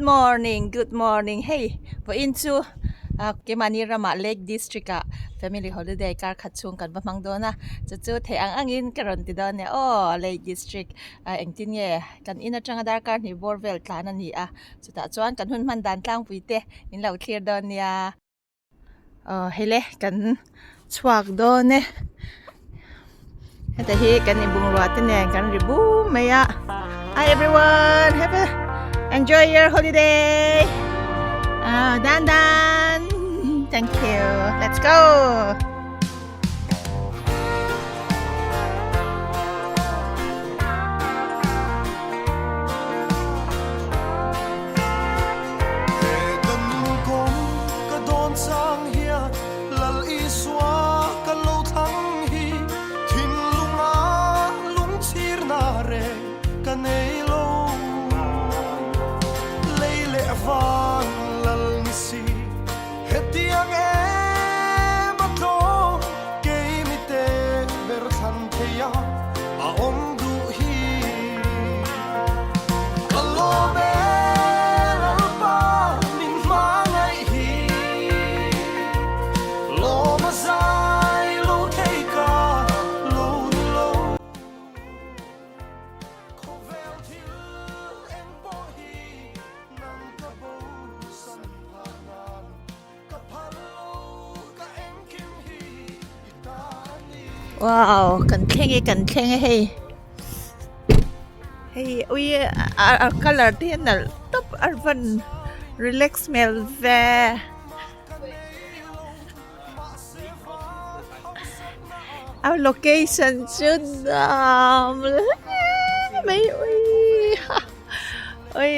morning good morning hei vawiin chu ah keimahni ramah lake district ah family holiday kar khat chhung kan va hmang dawn a chu chu theih ang angin ka rawn ti dawn a nia aw lake district ah engtin nge kan in atanga darkar hnih bawr vel tlan a ni a chutah chuan kan hun hman dan tlangpui te min lo thlir dawn nia. Aw hei le kan chhuak dawn e heta hi kan inbungrua te nen kan ri bum mai a hi everyone have a enjoy your holiday ah dan dan thank you let's go. Hetiang em a tlawm kei mite ber thlan thei a a awm duh hi. Ka lawm e Lalpa min hmangaih hi, lawm a zai lo thei ka lo ni lo. Khawvel thil eng pawh hi nang ka bo san phah nan ka phal lo ka engkim hi i ta ni. Wow kan thleng e kan thleng e hei hei ui a colour te hi a nalh tawp a van relax hmel ve. A location chu nuam hle mai ui ha ui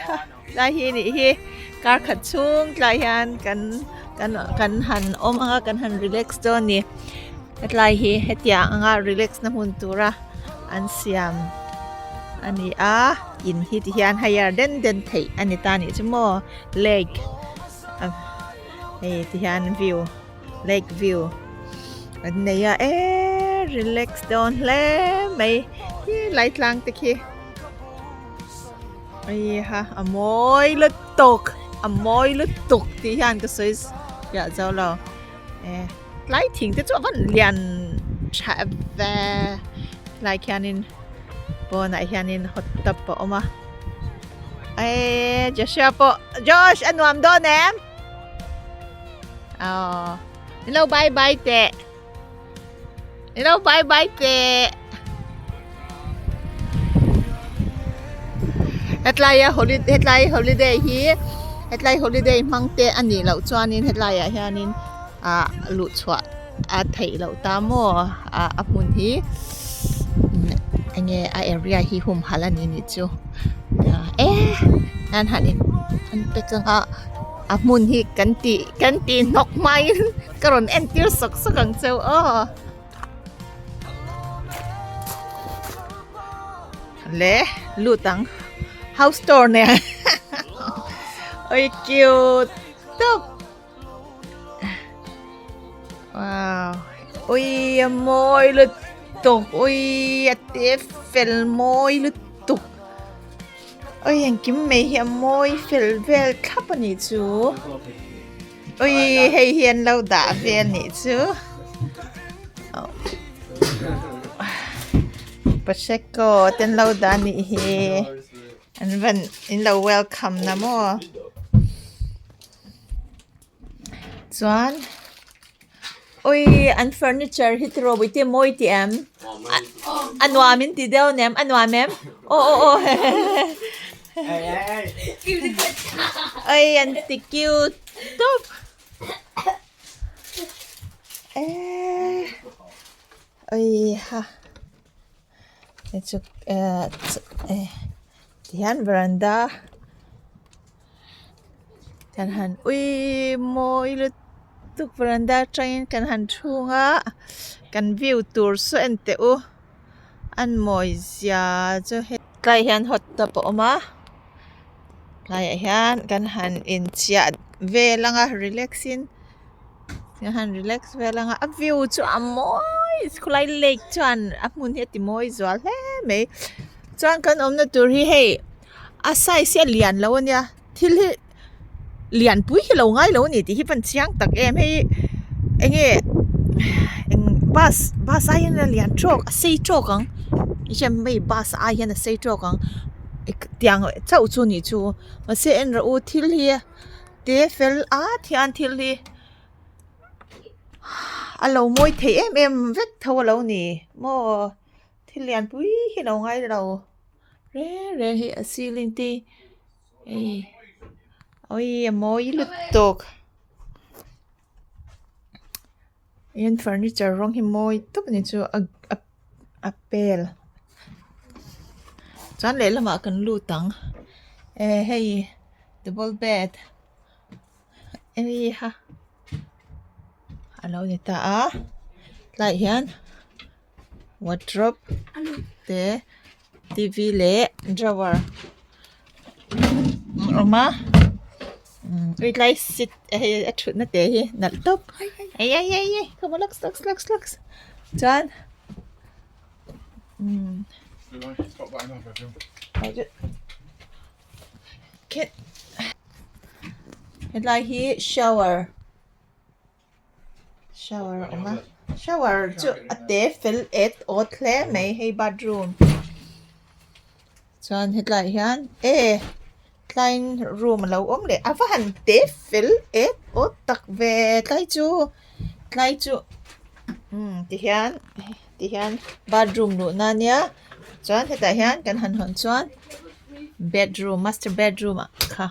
ha tlai hi nih hi kar khat chhung tlai hian kan kan kan han awm ang a kan han relax dawn a ni hetlai hi hetiang anga relax na hmun tura an siam a ni a in hi ti hian hire den den theih a ni ta a nih chu maw lake. Hei ti hian view lake view an nei a eee relax dawn hle mai hi lai tlang te khi heiha a mawi lutuk a mawi lutuk tih hian ka sawi fiah zo lo eh tlai thing te chu a van lian tha ve tlai khianin pawnah hianin hot tub a awm a. Eee Joshua pawh Josh a nuam dawn em? Aww min lo bye bye teh min lo bye bye teh hetlai a holiday hetlai holiday hi hetlai holiday hmang te a nih loh chuanin hetlaiah hianin ah luh chhuah a theih loh ta maw ah a hmun hi enge a area hi humhalh a ni nih chu eh an han in an pack anga a hmun hi kan tih kan tih hnawk hmain ka rawn entir sawk sawk ang cheu aw le lut ang house tour nen oi cute tawp. Wow ui a mawi lutuk ui a te fel mawi lutuk ui engkim mai hi a mawi fel vel thlap a nih chu ui hei hi an lo dah vel a nih chu prosecco te an lo dah a nih hi an van in lo welcome na maw. Chuan ui an furniture hi tiraw ui te mawi tih em a nuam in ti deuh nem a nuam em aw aw aw ui an ti cute tawp eh ui ha eh tihian veranda. Kan han ui mawi lutuk veranda atangin kan han chhung a kan view tur saw en teh u an mawi zia chu hei tlai hian hot tub a awm a tlaiah hian kan han inchiah vel ang a relax in kan han relax vel ang a a view chu a mawi khawlai lake chuan a hmun hi a ti mawi zual hle mai chuan kan awmna tur hi hei a size hi a lian lo a nia. thil hi lianpui hi lo ngai lo a ni tih hi van chiang tak em hei eng nge eng bus bus ai hian a lian tawk a sei tawk ang hei bus ai hian a sei tawk ang tiang chauh chu ni chu mahse en rawh u thil hi te fel at hian thil hi a lo mawi thei em em vek tho a lo ni maw thil lianpui hi a lo ngai lo reng reng hi a ceiling te hei awii a mawi lutuk hian furniture rawng hi mawi tawp a ni chu a a a pel chuan lehlamah kan lut ang eh hei double bed. Hei ha a lo ni ta a tlaiah hian wardrobe te t v leh drawer a awm a hei tlai seat hei a thutna te hi nalh tawp ei ei ei ei come on looks looks looks looks chuan umm. Helai hi shower shower a awm a shower chu a te fel et awt hle mai hei bathroom chuan hetlaiah hian e tlaiin room a lo awm leh a va han te fel et awt tak ve tlai chu tlai chu umm tihian tihian bathroom luhna ania chuan hetah hian kan han hawn chuan bedroom master bedroom ah kha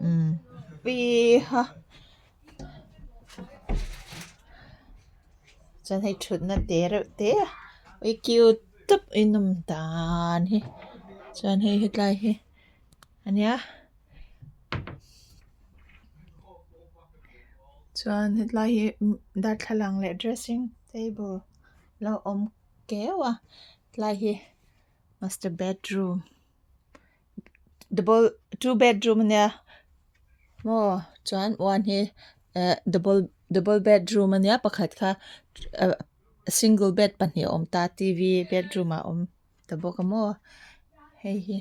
umm uiha chuan hei thutna te reuh te a ui cute tawp a inawm dan hi chuan hei hetlai hi ania. Chuan hetlai hi darthlalang leh dressing table lo awm keu a tlai hi master bedroom double two bedroom ania maw chuan one hi eh double double bedroom ania pakhat kha eh single bed pahnih a awm ta t v bedroom ah a awm. Ta bawk a maw hei hi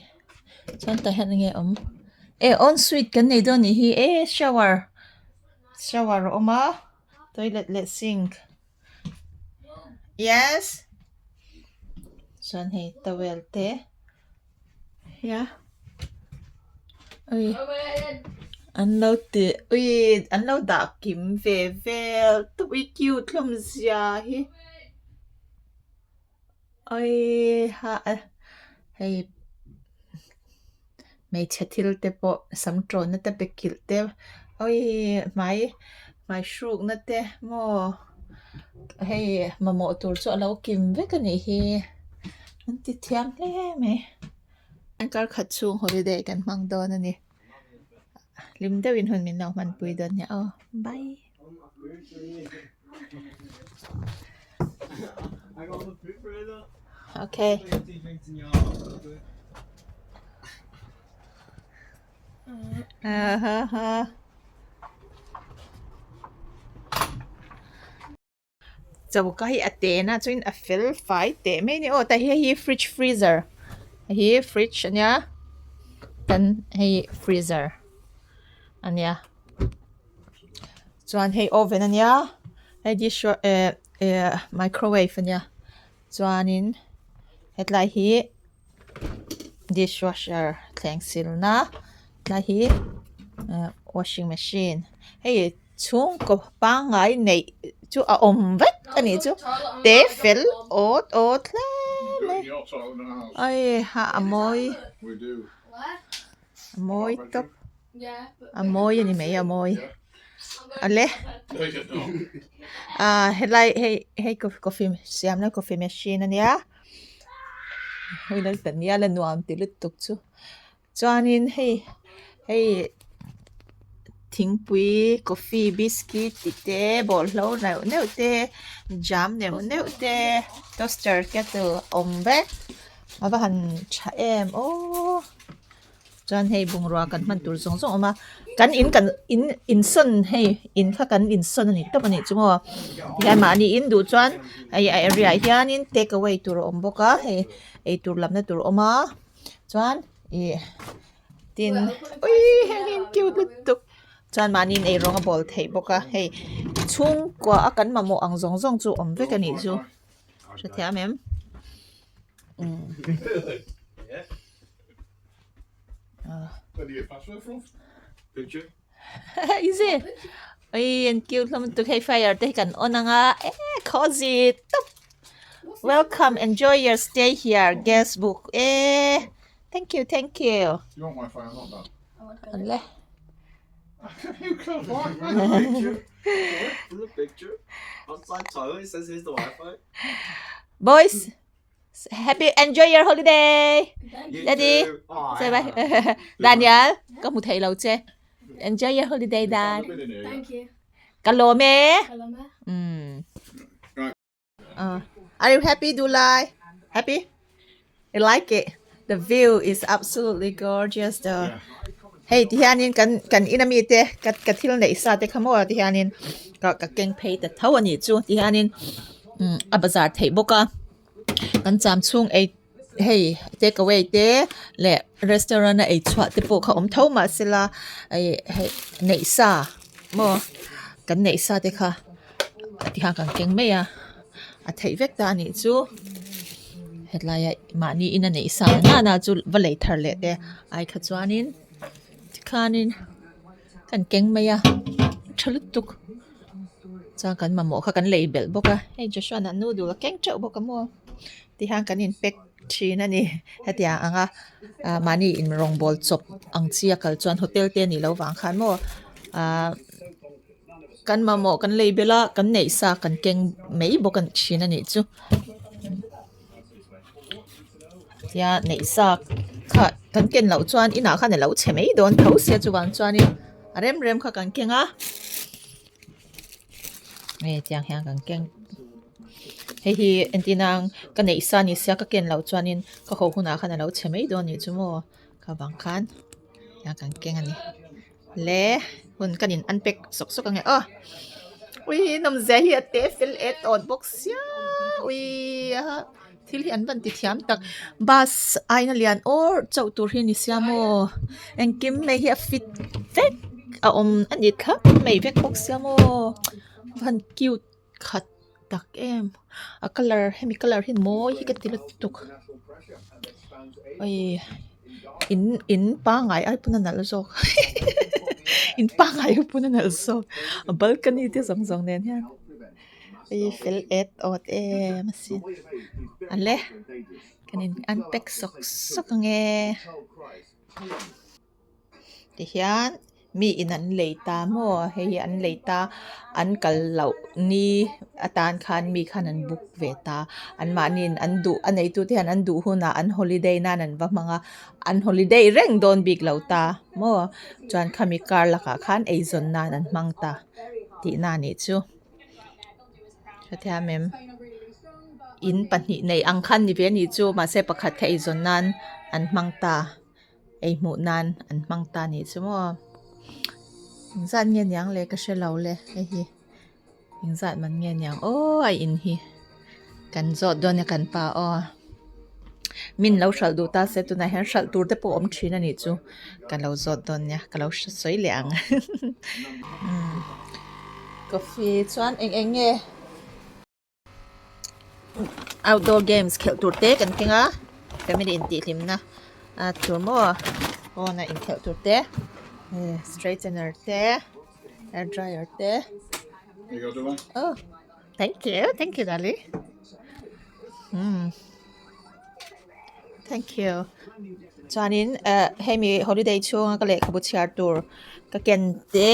chuan tah hian enge awm e on suite kan nei dawn anih hi e shower shower a awm a toilet leh sink yes chuan hei towel te ya ui an lo ti ui an lo dah kim ve vel tawp ui cute hlawm zia hi. Awiha hei hmeichhe thil te pawh sam tawnna te pe kilh te awii hmai hmai hrukna te maw hei mamawh tur chu a lo kim vek a nih hi an ti thiam hle mai kar khat chhung holiday kan hmang dawn a ni hlim deuhin hun min lo hmanpui dawn nia aw bye. Okay. Uh-huh. Choka hi a te na chuan a fel fai teh mai a ni aw tah hi hei hi fridge freezer hei hi fridge ania tan hei freezer ania. Chuan hei oven ania hei dish eh eh microwave ania chuanin hetlai hi dishwasher thleng silna tlai hi eh washing machine hei chhungkaw pangngai neih chu a awm vek anih chu te fel awt awt hle mai a a mawi a mawi tawp. A mawi a ni mai a mawi ale ah helai hei hei coffee siamna coffee machine ania hei lo ta nial a nuam ti lutuk chu chuanin hei hei thingpui coffee biscuit tih te bawlhlo neuh neuh te jam neuh neuh te toaster kettle a awm vek a va han tha em aww. Chuan hei bungrua kan hman tur zawng zawng a awm a kan in kan in insawn hei in kha kan insawn a ni tawp a nih chu maw tihian mahni in duh chuan hei a area ah hianin take away tur a awm bawk a hei eitur lamna tur a awm a chuan. Ih tin ui heng hi an cute lutuk chuan mahni in eirawng a bawl theih bawk a hei chhungkua a kan mamawh ang zawng zawng chu awm vek a nih chu hrethiam em umm. Is it? Ui an cute hlawm lutuk hei fire te hi kan on ang a eh cozy tawp welcome enjoy your stay here guest book eh thank you thank you le boys Happy enjoy your holiday. Daddy. Say bye. Daniel, ka hmu thei lo che. Enjoy your holiday, Dan. Thank you. Ka lawm e. Ka lawm e. Are you happy, Dulai? Happy? You like it? The view is absolutely gorgeous though. Hei ti hianin kan kan in ami te ka ka thil neih sa te kha maw ti hianin ka ka keng phei ta tho a nih chu ti hianin umm a bazar theih bawk a kan cham chhung ei hei take away te leh restaurant a ei chhuah te pawh kha awm tho mahsela ih hei neih sa maw kan neih sa te kha ti khan kan keng mai a a theih vek ta a nih chu hetlai ah mahni in a neih sa na na chu va lei thar leh te ai kha chuanin tikhanin kan keng mai a tha lutuk chuan kan mamawh kha kan lei belh bawk a hei Joshua a noodle a keng teuh bawk a maw tihian kan in pack thin a ni hetiang ang a ah mahni in rawngbawl chawp ang chi a kal chuan hotel te a nih loh vang khan maw ah. Kan mamawh kan lei belh a, kan neih sa kan keng mai bawk a thin a nih chu. Tia neih sa kha kan ken loh chuan inah khan a lo chhe mai dawn tho sia chuvang chuanin a rem rem kha kan keng a. Hei tiang hian kan keng hei hi entir nan ka neih sa ni sia ka ken loh chuanin ka haw hunah khan a lo chhe mai dawn a nih chu maw ka vang khan tiang kan keng a ni. Le hun kan in unpack sawk sawk ange aw ui nawmzia hi a te fel et awt bawk sia ui a thil hi an van ti thiam tak bus aina lian awr chauh tur hi ni sia maw engkim mai hi a fit vek a awm a ni thlap mai vek bawk sia maw van cute khat tak em a colour hemi colour hi mawi hi ka ti lutuk ui in in pangngai ai pawn a nalh zawk in pangngai ai pawn a nalh zawk a balcony te zawng zawng nen hian hei fel et awt em asin ale kan in unpack sawk sawk ange. Tihian mi in an lei ta maw hei hi an lei ta an kal loh ni atan khan mi khan an book ve ta anmahniin an duh a neitu te hian an duh hunah an holiday nan an va hmang a an holiday reng dawn bik lo ta maw chuan khami kar lakah khan eizawn nan an hmang ta tihna a nih chu. Hrethiam em? In pahnih nei ang khan ni ve a nih chu mahse pakhat kha eizawn nan an hmang ta. Ei hmuh nan an hmang ta nih chu maw. Engzat nge niang le ka hre lo le hei hi engzat man nge niang aw a in hi kan zawt dawn a kan pa aw min lo hralh duh ta se tunah hian hralh tur te pawh a awm thin a nih chu ka lo zawt dawn nia ka lo sawi leh ang coffee chuan eng eng nge. Outdoor games khelh tur te kan keng a family intihhlimna a tur maw pawna inkhelh tur te straightener te hair dryer te oh thank you thank you darling umm thank you chuanin eh hemi holiday chhunga ka lehkhabu chhiar tur ka ken te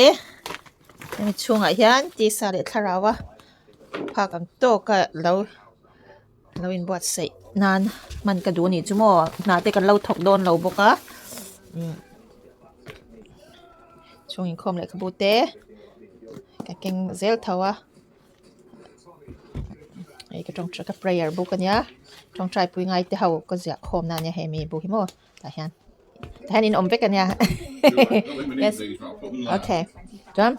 hemi chhungah hian tisa leh thlarau a. Phak ang tawk a lo lo inbuatsaih nan hman ka duh a nih chu maw hna te kan lo thawk dawn lo bawk a umm chhung inkhawm lehkhabu te ka keng zel tho a hei ka tawngtai ka prayer book a nia tawngtai pui ngai te ho ka ziah khawm na a nia hemi bu hi maw tah hian tah hian in awm vek a nia yes okay chuan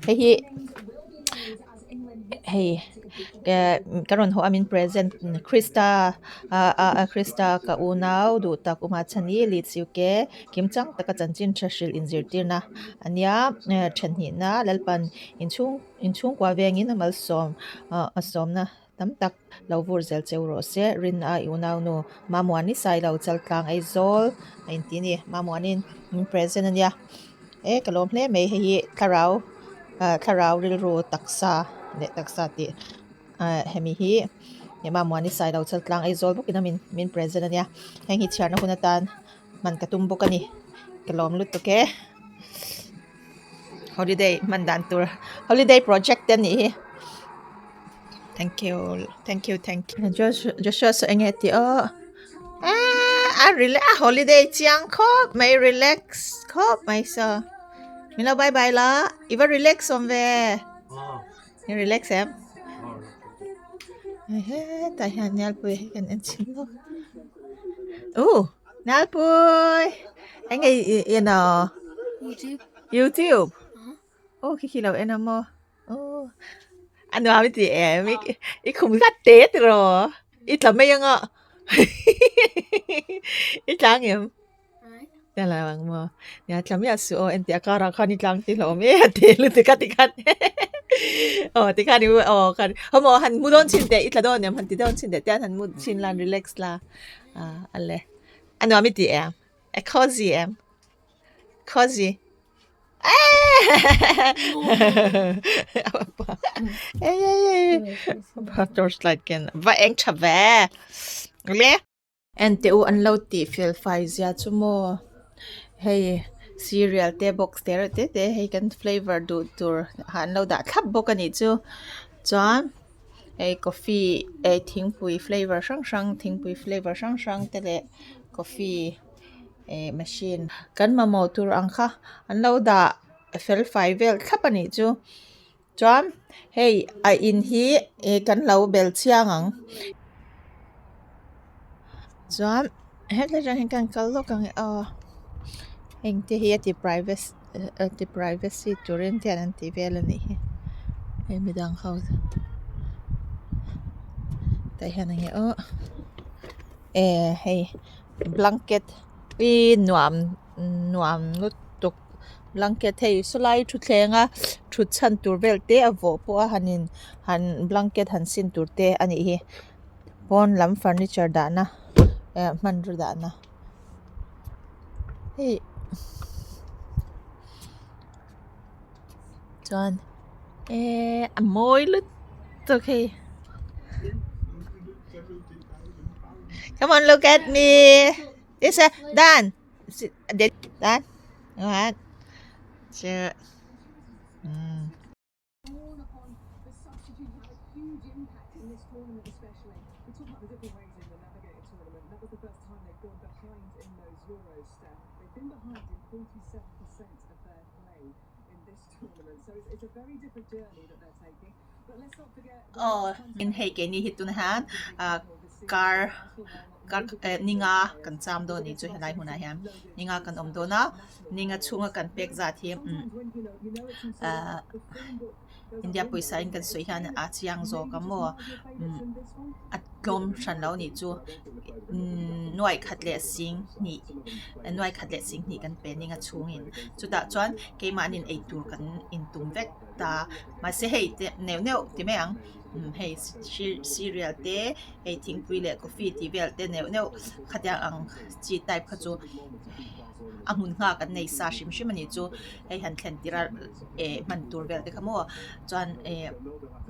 hei hi hei. Ka rawn haw a min present Krista ah Krista ka unau duh tak uma chhani Leeds UK kimchang taka chanchin tha hrilh inzirtirna a nia thenhnihna Lalpan inchhung inchhungkua vengin a malsawm a sawmna tam tak lo vur zel cheu rawh se rin a i unaunu Mamuani Sailo Chaltlang Aizawl a inti a ni Mamuanin min present a nia e ka lawm hle mai hei hi thlarau ah thlarau rilru taksa leh taksa tih ah hemi hi Mamuani Sailo Chaltlang Aizawl bawkin a min min present a nia heng hi chhiarna hun atan hman ka tum bawk a ni ka lawm lutuk e holiday hman dan tur holiday project te a nih hi. Thank you thank you thank you Joshua saw enge tih aw eee a relax a holiday chiang khawp mai relax khawp mai saw min lo bye bye la i va relax awm ve i relax em hetah hian Nialpui hi kan en chhin lawk uh Nialpui enge i en aw youtube aw khi khi lo en a maw. Aw a nuam i ti em i khum zat te tiraw i tla mai anga i tlang em tla lo ang maw nia tla miah suh aw entia karah khan i tlang ti hlawm e a ti lutuk a tikhan aw tikhan i aw khan hawmaw han mu dawn chhin teh i tla dawn em han ti dawn chhin teh tian han mu chhin la han relax la a ale a nuam i ti em a cozy em cozy. Torchlight ken va eng tha ve le. Enteh u an lo tih fel fai zia chu maw hei cereal te box te reuh te te hei kan flavour duh tur ah an lo dah thlap bawk a nih chu chuan hei coffee eh thingpui flavour hrang hrang thingpui flavour hrang hrang te leh coffee. Eh machine kan mamawh tur ang kha an lo dah fel fai vel thlap a nih chu chuan hei a in hi eh kan lo bel chiang ang chuan helai atang hian kan kal lawk ang e aw heng te hi a ti privacy a ti privacy turin te hian an ti vel a nih hi hei midang ho tah hian enge aw eh hei. Blanket hi nuam nuam lutuk blanket hei sawlai thutthleng a thut chhan tur vel te a vawh pawh a han in han blanket han sin tur te a nih hi pawn lam furniture dahna eh hmanraw dahna hei chuan ehh a mawi lutuk hei. Come on, look at me. This is Dan. Dan. One, two. Aw in hei keini hi tunah hian ah car car eh ninga kan cham dawn a nih chu helai hmunah hian ninga kan awm dawn a ninga chhunga kan pek zat hi umm ah India pawisa in kan sawi hian a chiang zawk a maw umm a tlawm hran lo a nih chu umm nuai khat leh sing hnih nuai khat leh sing hnih kan pe ninga chhungin chutah chuan keimahni eitur kan intum vek. Ta mahse hei te neuh neuh ti mai ang umm hei cereal te hei thingpui leh coffee tih vel te neuh neuh khatiang ang chi type kha chu a hmun nghak an nei sa hrim hrim a nih chu hei han thlen tir a eh hman tur vel te kha maw chuan eh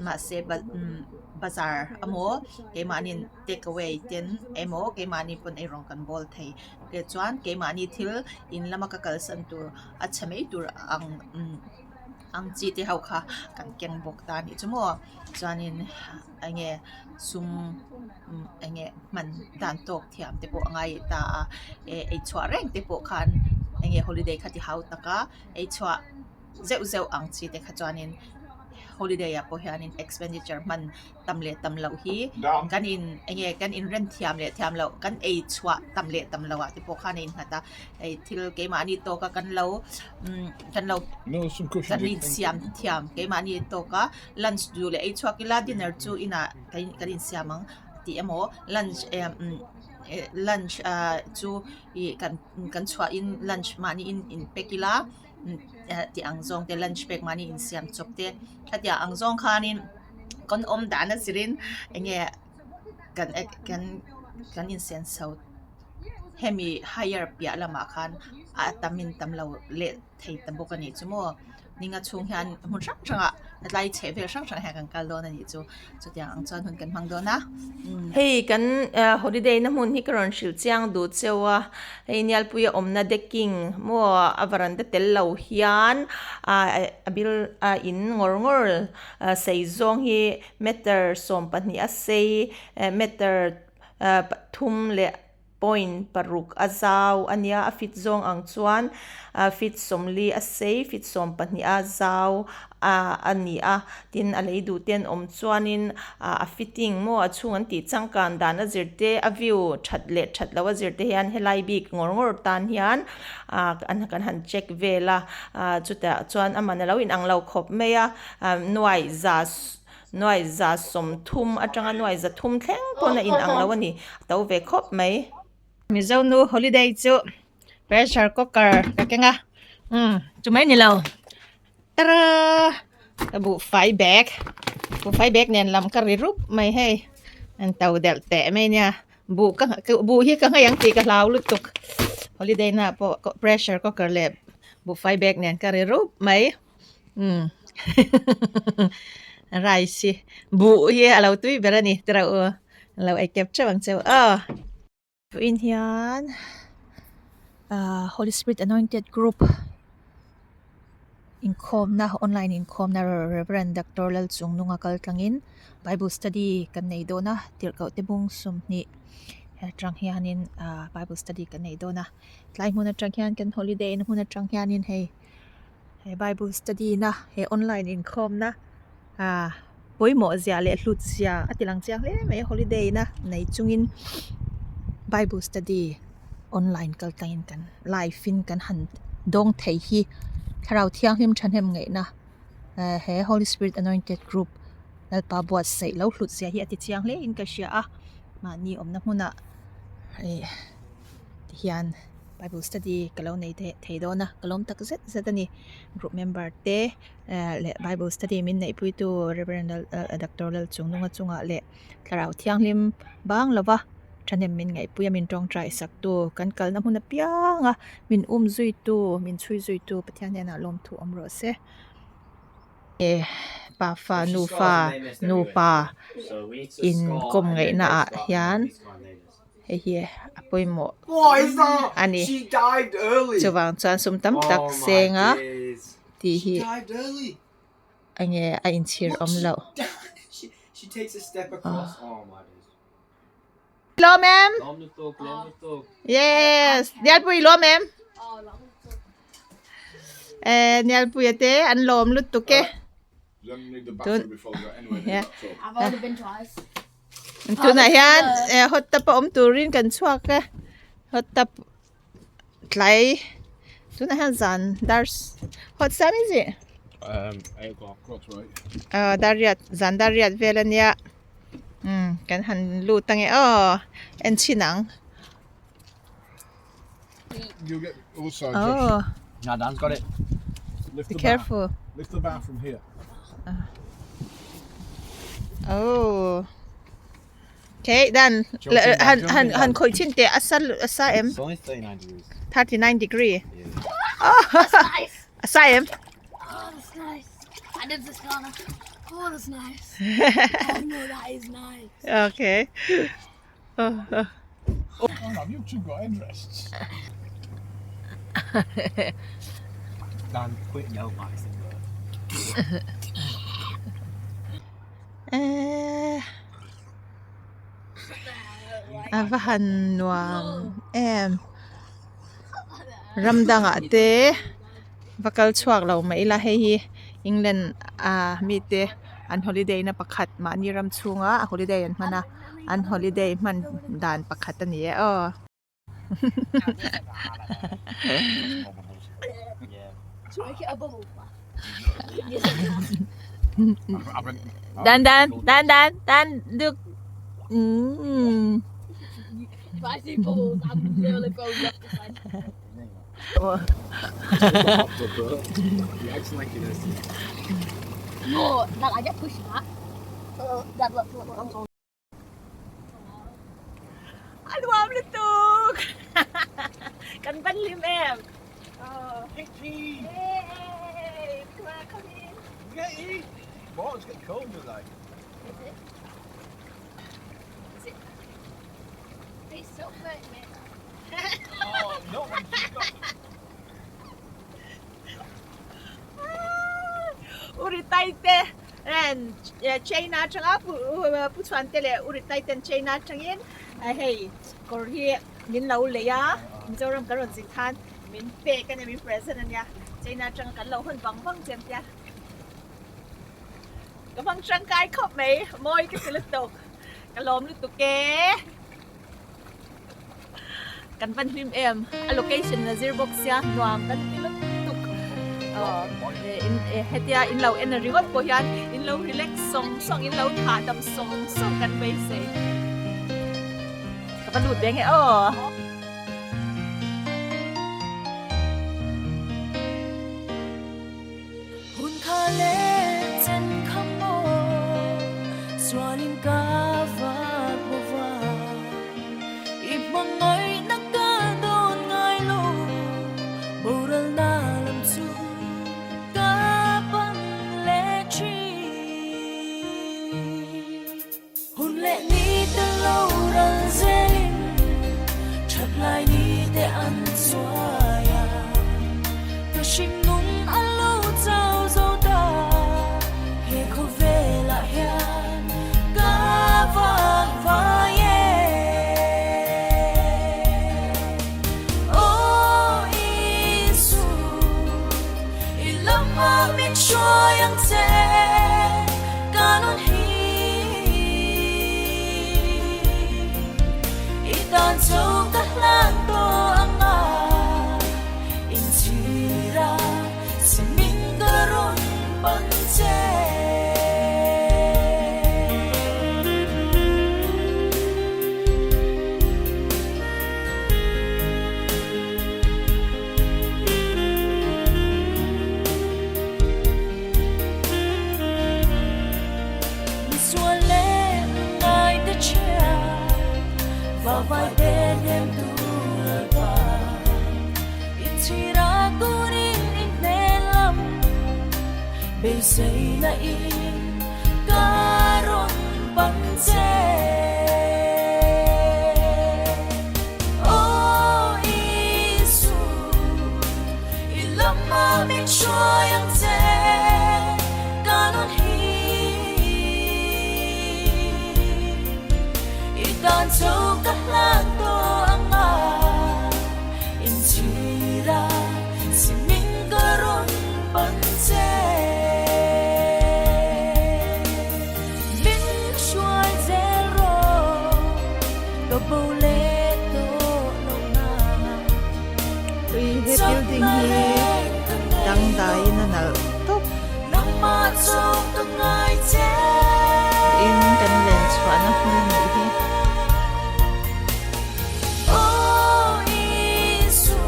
mahse umm bazar emaw keimahni'n take away ten emaw keimahni pawn eirawng kan bawl thei te chuan keimahni thil in lama ka kalsan tur a chhe mai tur ang umm. Ang chi te ho kha kan keng bawk ta anih chu maw chuanin enge sum enge hman dan tawk thiam te pawh a ngai ta a eh ei chhuah reng te pawh khan enge holiday kha ti hau tak a ei chhuah zeuh zeuh ang chi te kha chuanin. holiday ah pawh hianin expenditure hman tam leh tam loh hi kan in eng nge kan inrem thiam leh thiam loh kan ei chhuah tam leh tam loh ah te pawh khan a innghat a hei thil keimahni tawka kan lo umm kan lo kan insiam thiam keimahni tawka lunch duh leh ei chhuak ila dinner chu inah kan insiam ang tih emaw lunch emm lunch ah chu ih kan kan chhuah in lunch mahni in in pack ila tih ang zawng te lunch pack mahni insiam chawp te khatiang ang zawng khanin kan awm dan a zirin eng nge kan kan kan insen chho hemi hire piah lamah khan a tam in tam lo leh thei ta bawk a nih chu maw ninga chhung hian hmun hrang hrangah tlai chheh vel hrang hrang hian kan kal dawn a nih chu chutiang ang chuan hun kan hmang dawn a hei kan holiday na hmun hi ka rawn hrilh chiang duh cheu a hei Nialpuia awmna decking maw a varanda tel lo hian a bil a in ngawr ngawr sei zawng hi meter 12 a sei meter pathum leh point paruk a zau a nia a fit zawng ang chuan fit 40 a sei fit 12 a zau a ni a tin a lei duh te an awm chuanin a fitting maw a chhung an tih changkan dan a zir te a view that leh that loh a zir te hian helai bik ngawr ngawr tan hian an kan han check vel a chutah chuan a man alo inang lo khawp mai a nuai za Nuai 30 atanga nuai 300 thleng pawn a inang lo a ni, a to ve khawp mai. Mizo nu holiday chu pressure cooker ka keng a, umm chu mai ni lo tara ka buhfai bag buhfai bag nen lam ka ri rup mai hei an to delh teh mai nia buh ka buh hi ka nghei ang tih ka hlau lutuk holiday na pawh pressure cooker leh buhfai bag nen ka ri rup mai. Umm rice hi buh hi a lo tui ber a ni tiraw u lo ei kep teuh ang cheu aw. Vawiin hian ahh holy spirit anointed group inkhawmna online inkhawmna reverend doctor Lalchungnunga kal tlangin bible study kan nei dawn a tirhkoh te bung 20 atang hianin ahh bible study kan nei dawn a tlai hmun atang hian kan holiday na hmun atang hianin hei. He bible study na he online inkhawm na ah pawimawh zia leh hlut zia a ti lang chiang hle mai a holiday na nei chungin bible study online kal tlangin kan live in kan han dawng thei hi thlarau thianghlim thahnem ngaihna eh he holy spirit anointed group lalpa buatsaih lo hlut zia hi a ti chiang hle in ka hria a mahni awmna hmunah ih tihian. Bible study ka lo nei thei dawn a ka lawm tak zet zet a ni group member te eh leh bible study min neih pui tu reverend doctor Lalchungnunga chungah leh thlarau thianghlim bang lova thahnem min ngaihpui a min tawngtai sak tu kan kalna hmun apiang a min um zui tu min chhui zui tu Pathian hnenah lawmthu awm rawh se. Eh pafa nufa nupa inkawm ngaihna ah hian. Hei hi a pawimawh a ni. Chuvang chuan sum tam tak seng a tih hi enge a inchhir awm loh. Lawm em? Yes! Nialpui lawm em? Eh, Nialpuia te an lawm lutuk e. Tun Tunah hian eh hot tub a awm turin kan chhuak a hot tub tlai tunah hian zan dar hot time is it ah dar riat zan dar riat vel ania umm kan han lut ange aw en chhin ang oh be careful oh okay done han han han khawih chhin teh a sa a sa em 39 degree oh a sa em okay A va han nuam em ram dangah te va kal chhuak lo mai ila hei hi. England ah mite an holiday na pakhat mahni ram chhunga a holiday an hman a an holiday hman dan pakhat a ni e aw. Dan dan dan dan dan look mm. A nuam lutuk. Kan van hlim em. Oh. Hey, Hey, come on, come in. Get in. Water's getting cold today. Is it? Is it? It's still 30 minutes. Oh, not when she's got Uri te ren China atanga pu chhuan te leh Uri tai ten China atangin hei kawr hi min lo lei a, Mizoram kan rawn zin khan min pek a nia, min present a nia, China atanga kan lo hawn vang vang che an tia. Ka hmang tangkai khawp mai, mawi ka ti lutuk, ka lawm lutuk e. Kan van hlim em, a location a zir bawk sia nuam kan ti lutuk. Hetia in lo en ringawt pawh hian in lo relax sawng sawng, in lo thahdam sawng sawng kan beisei. Ka va lut ve nge aw. Hun kha leh chen kha maw sualin ka vak bova i hmangaihna ka dawn ngai lo boral na lam chu ka pan leh thin. Hun leh ni te lo ral zelin that lai ni te an chuai a, ka hring nung a lo chau zo ta, he khawvelah hian ka vak vai e. Aw Isu, i lamah min hruai ang che, ka nun hi i tan chu ka hlan tawh ang a, inchhir a si min ka rawn pan che. Misual leh ngai te chhia va vai te hnem tur pa inchhira turin in hmel lam beisei na in ka rawn pan che. Aw Isu, i lama min hruai ang che, ka nun hi. I tan chu ka hlan tawh ang a, inchhir a si min ka rawn pan che. Min hruai zel rawh ka bo leh tawh lo na. Tui he building hi dangdaiin a nalh tawp. Nangmah chu ka ngai che. In kan len chhuahna hmun a nih hi. Aw Isu.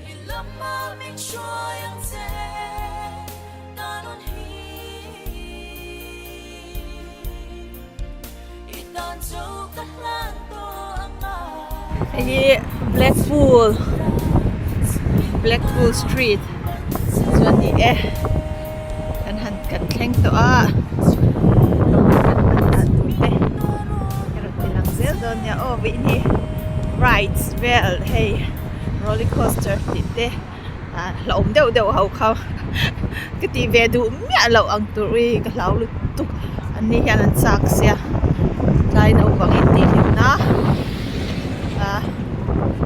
I lamah min hruai ang che ka nun hi. I tan chu ka hlan tawh ang a. Hei hi Blackpool Blackpool street chu a ni e kan han kan thleng tawh a kan hman dan tur te ka rawn ti lang zel dawn nia aw vei hi rides vel hei roller coaster tih te ah hlauhawm deuh deuh ho kha ka tih ve duh miah loh ang tur hi ka hlau lutuk an ni hian an chak sia tlai naupang intih hlimna ah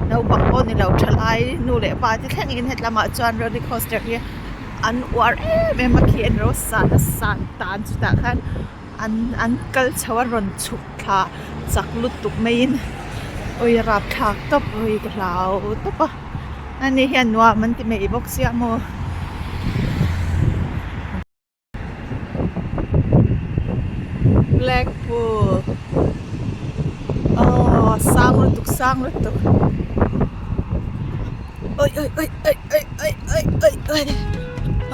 naupang pawh ni lo thalai nu leh pa te thlengin hetlamah chuan roller coaster hi. an uar em em a khi an ro san a san tan chutah khan an an kal chho a rawn chhuk thla chak lutuk maiin awi a rapthlak tawp awi ka hlau tawp a ani hian nuam an ti mai bawk sia maw. Blackpool aw sang lutuk sang lutuk oi oi oi oi oi oi oi oi oi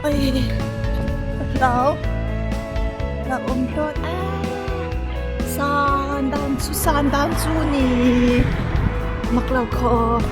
oi ka hlau hlauhawm hlawt a san dan chu san dan chu ni mak lo khawp.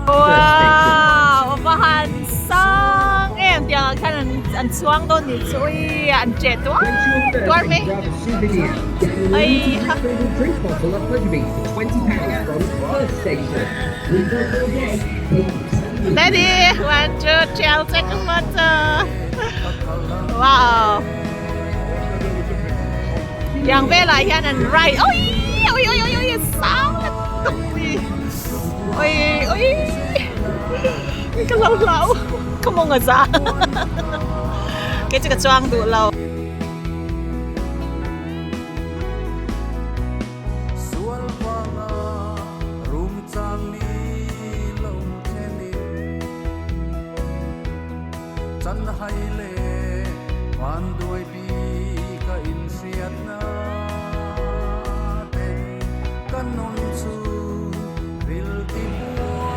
Wow a va han sang em tiang ah khan an chuang dawn nih chu ui an che tuar tuar mai ai ha. Daddy one two three I'll take a photo wow tiang velah hian an ride ui ui ui ui ui sang lutuk ui ui ui ka lo hlau ka mawng a za kei chu ka chuang duh lo.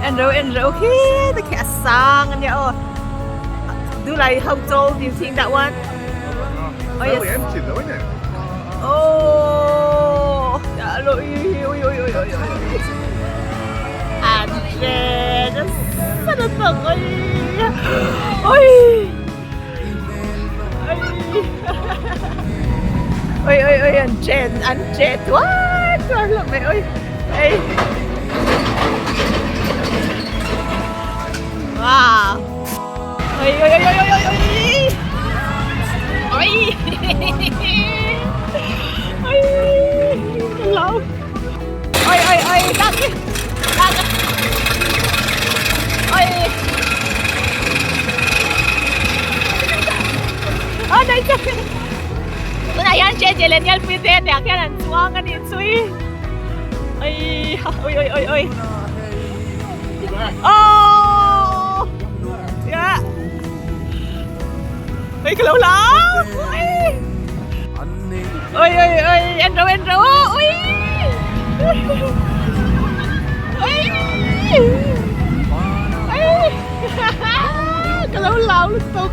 En ro en ro khi te khi a sang ania aw do like how tall do you think that one? Oh, yes. Empty though, isn't it? Oh, ôi ôi ôi ôi ôi ôi. An che nasa lutuk oi oi. Oi oi oi an chen an che tuar tuar hlawm mai oi ei. Wow. Oi oi oi oi oi oi. Oi. Oi. Hello. Oi oi oi dak dak. Oi. Ôi đây chứ. Tunah hian che che leh Nialpui te aniang hian an chuang a nih chu i. Oi oi oi oi oi. Oh. Yeah. Oi ka lo lau. Oi. Oi oi oi en ro en ro. Oi. Oi. Oi. Ka lo lau lutuk.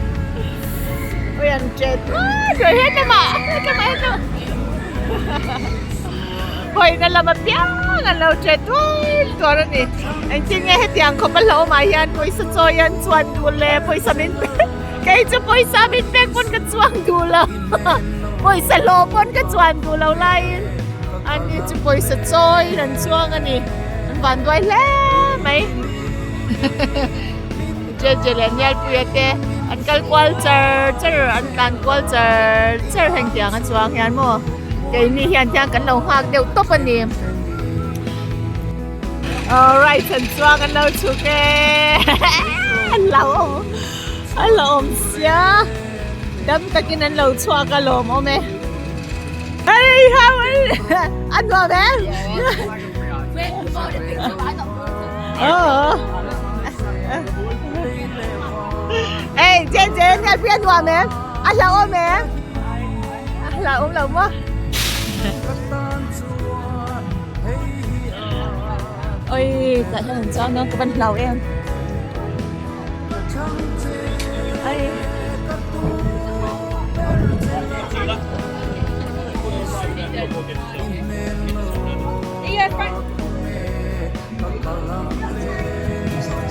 Oi an che rồi hết rồi mà. Cái mà hết rồi. Hawi na lam apiang an lo che tual tual a ni. Engtin nge hetiang khawp a hlauh awmah hian pawisa chawi an chuan duh le pawisa min pek kei chu pawisa min pek pawn ka chuang duh lo pawisa hlawh pawn ka chuan duh lo laiin ani chu pawisa chawiin an chuang a ni an van duai hle mai Jeje leh Nialpuia te an kal kual char char an tlan kual char char heng tiang a chuang hian maw keini hian tiang kan lo nghak deuh tawp a ni. Alright an chuang an lo chhuk e an lo awm an lo awm sia dam takin an lo chhuak a lawm awm e hei how are you a nuam em Ê Jen Jen nghe phía nuam em a hlauhawm em a hlauhawm lo maw. Oi tah hian an chuang dawn ka van hlau em. Ai.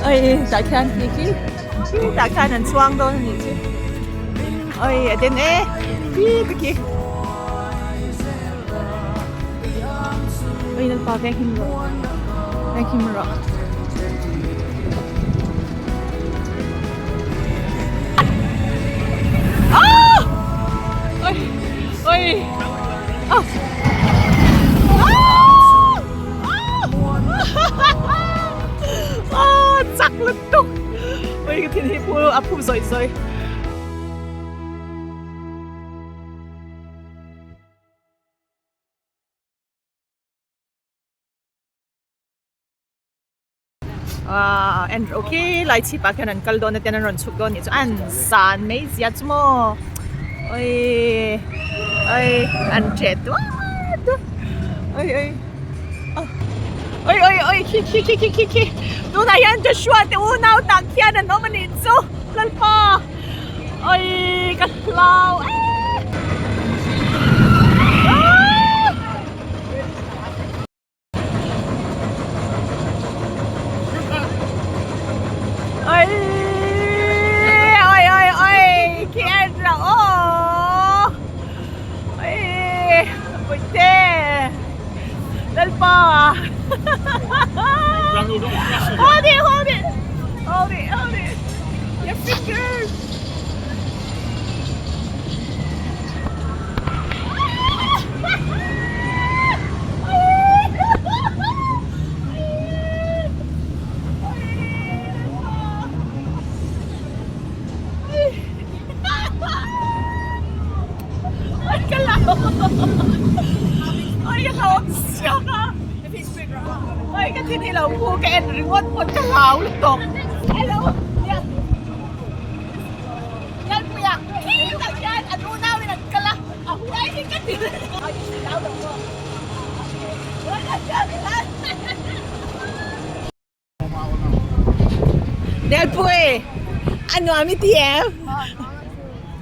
Oi tah khian khi khi khi tah khian an chuang dawn a nih chu. Oi a den e khi te khi. Oi Lalpa veng him rawh veng him rawh. Ah! Oi oi ah! Ah! Ah! Chak lutuk. Oi ka thin hi phu a phu zawi zawi. Ah, en rawh khi lai chhip ah khian an kal dawn a tian an rawn chhuk dawn nih chu an zan mai zia chu maw oi oi an ṭeh tuar tuar oi oi oi oi oi khi khi khi khi khi khi tunah hian Joshua te unau tah khian an awm a nih chu Lalpa. Oi ka hlau e. Oi oi oi oi khi en rawh aw. Oi puite Lalpa. Hold it hold it hold it hold it. Your fingers. Oi ka thin hi lo phu ka en ringawt pawn ka hlau lutuk. Hello. Lalpuia khi tak hian an unau in an kal a, a huai hi ka ti Lalpui a nuam i ti em?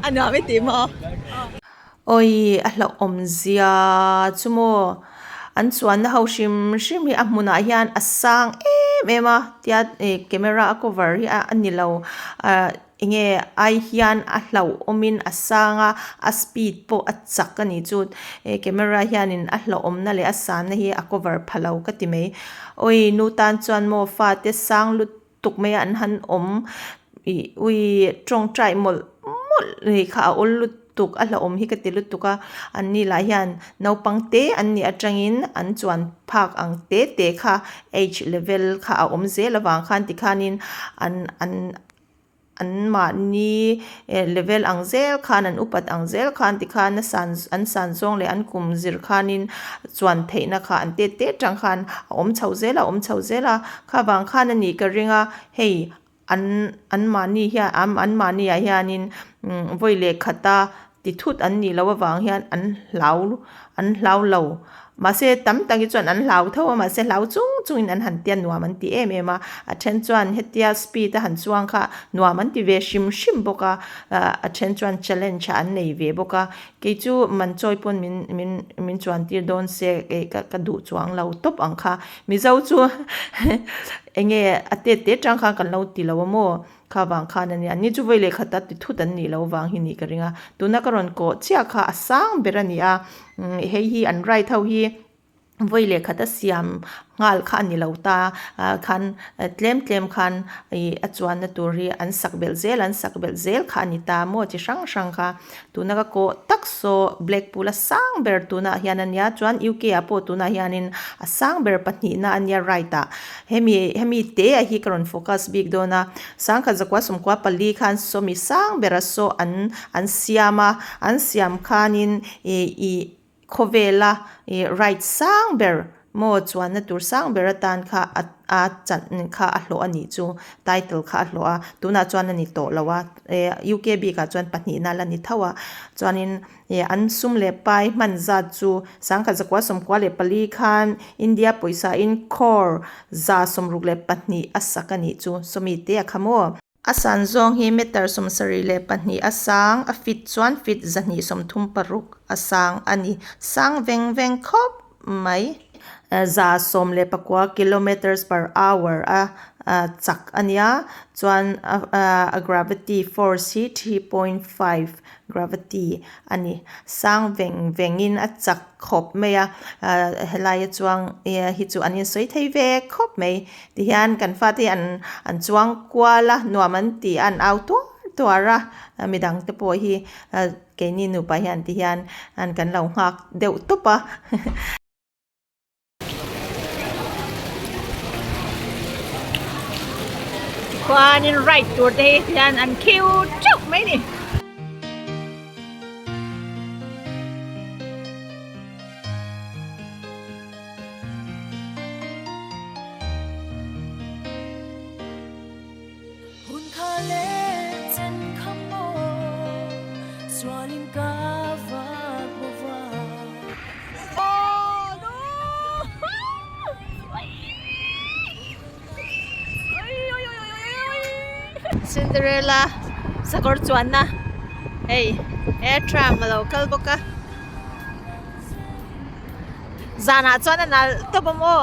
A nuam i ti maw? Awi a hlauhawm zia chu maw an chuanna ho hrim hrim hi a hmunah hian a sang em em a tia ih camera a cover hi a ni lo ah eng nge ai hian a hlauhawmin a sang a a speed pawh a chak a nih chu he camera hianin a hlauhawmna leh a sanna hi a cover pha lo ka ti mai awi nu tan chuan maw fate sang lut tuk mai a an han awm ih ui tawngtai mawlh mawlh ri kha a awl lutuk a hlauhawm hi ka ti lutuk a an ni lah hian naupang te an nih atangin an chuan phak ang te te kha age level kha a awm zel avang khan tikhanin an an. An mahni level ang zel khan an upat ang zel khan tikhan a san an san zawng leh an kum zir khanin chuan theihna kha an tet tet tang khan a awm chho zel a a awm chho zel a kha vang khan a nih ka ring a hei an an mahni hian an mahni ah hianin vawi leh khata ti thut an nih loh avang hian an hlau an hlau lo mahse tam tak hi chuan an hlau tho a mahse hlau chung chungin an han tia nuam an ti em em a a then chuan hetia speed a han chuang kha nuam an ti ve hrim hrim bawk a ah a then chuan challenge ah an nei ve bawk a kei chu man chawi pawn min min min chuan tir dawn se kei ka ka duh chuang lo tawp ang kha mizo chu eng nge a tet te tang khan kan lo ti lo a maw. Kha vang khan a nia, ni chu vawi leh khat a ti thut an nih loh vang hi nih ka ring a, tuna ka rawn kawh chiah kha a sang ber a ni a, hei hi an ride ho hi vawi leh khat a siam nghal kha a ni lo ta ah khan tlem tlem khan ih a chuanna tur hi an sak belh zel an sak belh zel kha a ni ta maw chi hrang hrang kha tuna ka kawh tak saw Blackpool a sang ber tunah hian a nia chuan U_K ah pawh tunah hianin a sang ber pahnihna a nia ride ah. Hemi hemi te ah hi ka rawn focus bik dawn a, sangkhat zakua sawmkua pali khan sawmi sang bera saw an an siam a, an siam khanin ih ih khawvela ih right sang ber maw chuanna tur sang ber atan kha a a chan kha a hlawh a nih chu title kha a hlawh a, tunah chuan a ni tawh lo a, eh U_K bikah chuan pahnihna la ni tho a, chuanin. Ih an sum leh pai hman zat chu sangkhat zakua sawmkua leh pali khan India pawisa in crore 162 a sak a nih chu sawmi te a kha maw. A san zawng hi meter 72 a sang a feet chuan feet 236 a sang a ni sang veng veng khawp mai. 114 kilometres per hour a chak a nia chuan a gravity force hi 3.5 gravity a ni sang veng vengin a chak khawp mai a helai a chuang hi chu an insawi thei ve khawp mai tihian kan fate hi an an chuang kual a nuam an ti a an au tuar tuar a midang te pawh hi keini nupa hian tihian kan lo nghak deuh tawp a. Khuanin ride tur te hi hian an khiu teuh mai ni. Hun kha leh chen kha maw sualin ka vak bawk a. Cinderella sakawr chuanna hei he tram a lo kal bawk a zanah chuan a nalh tawp a maw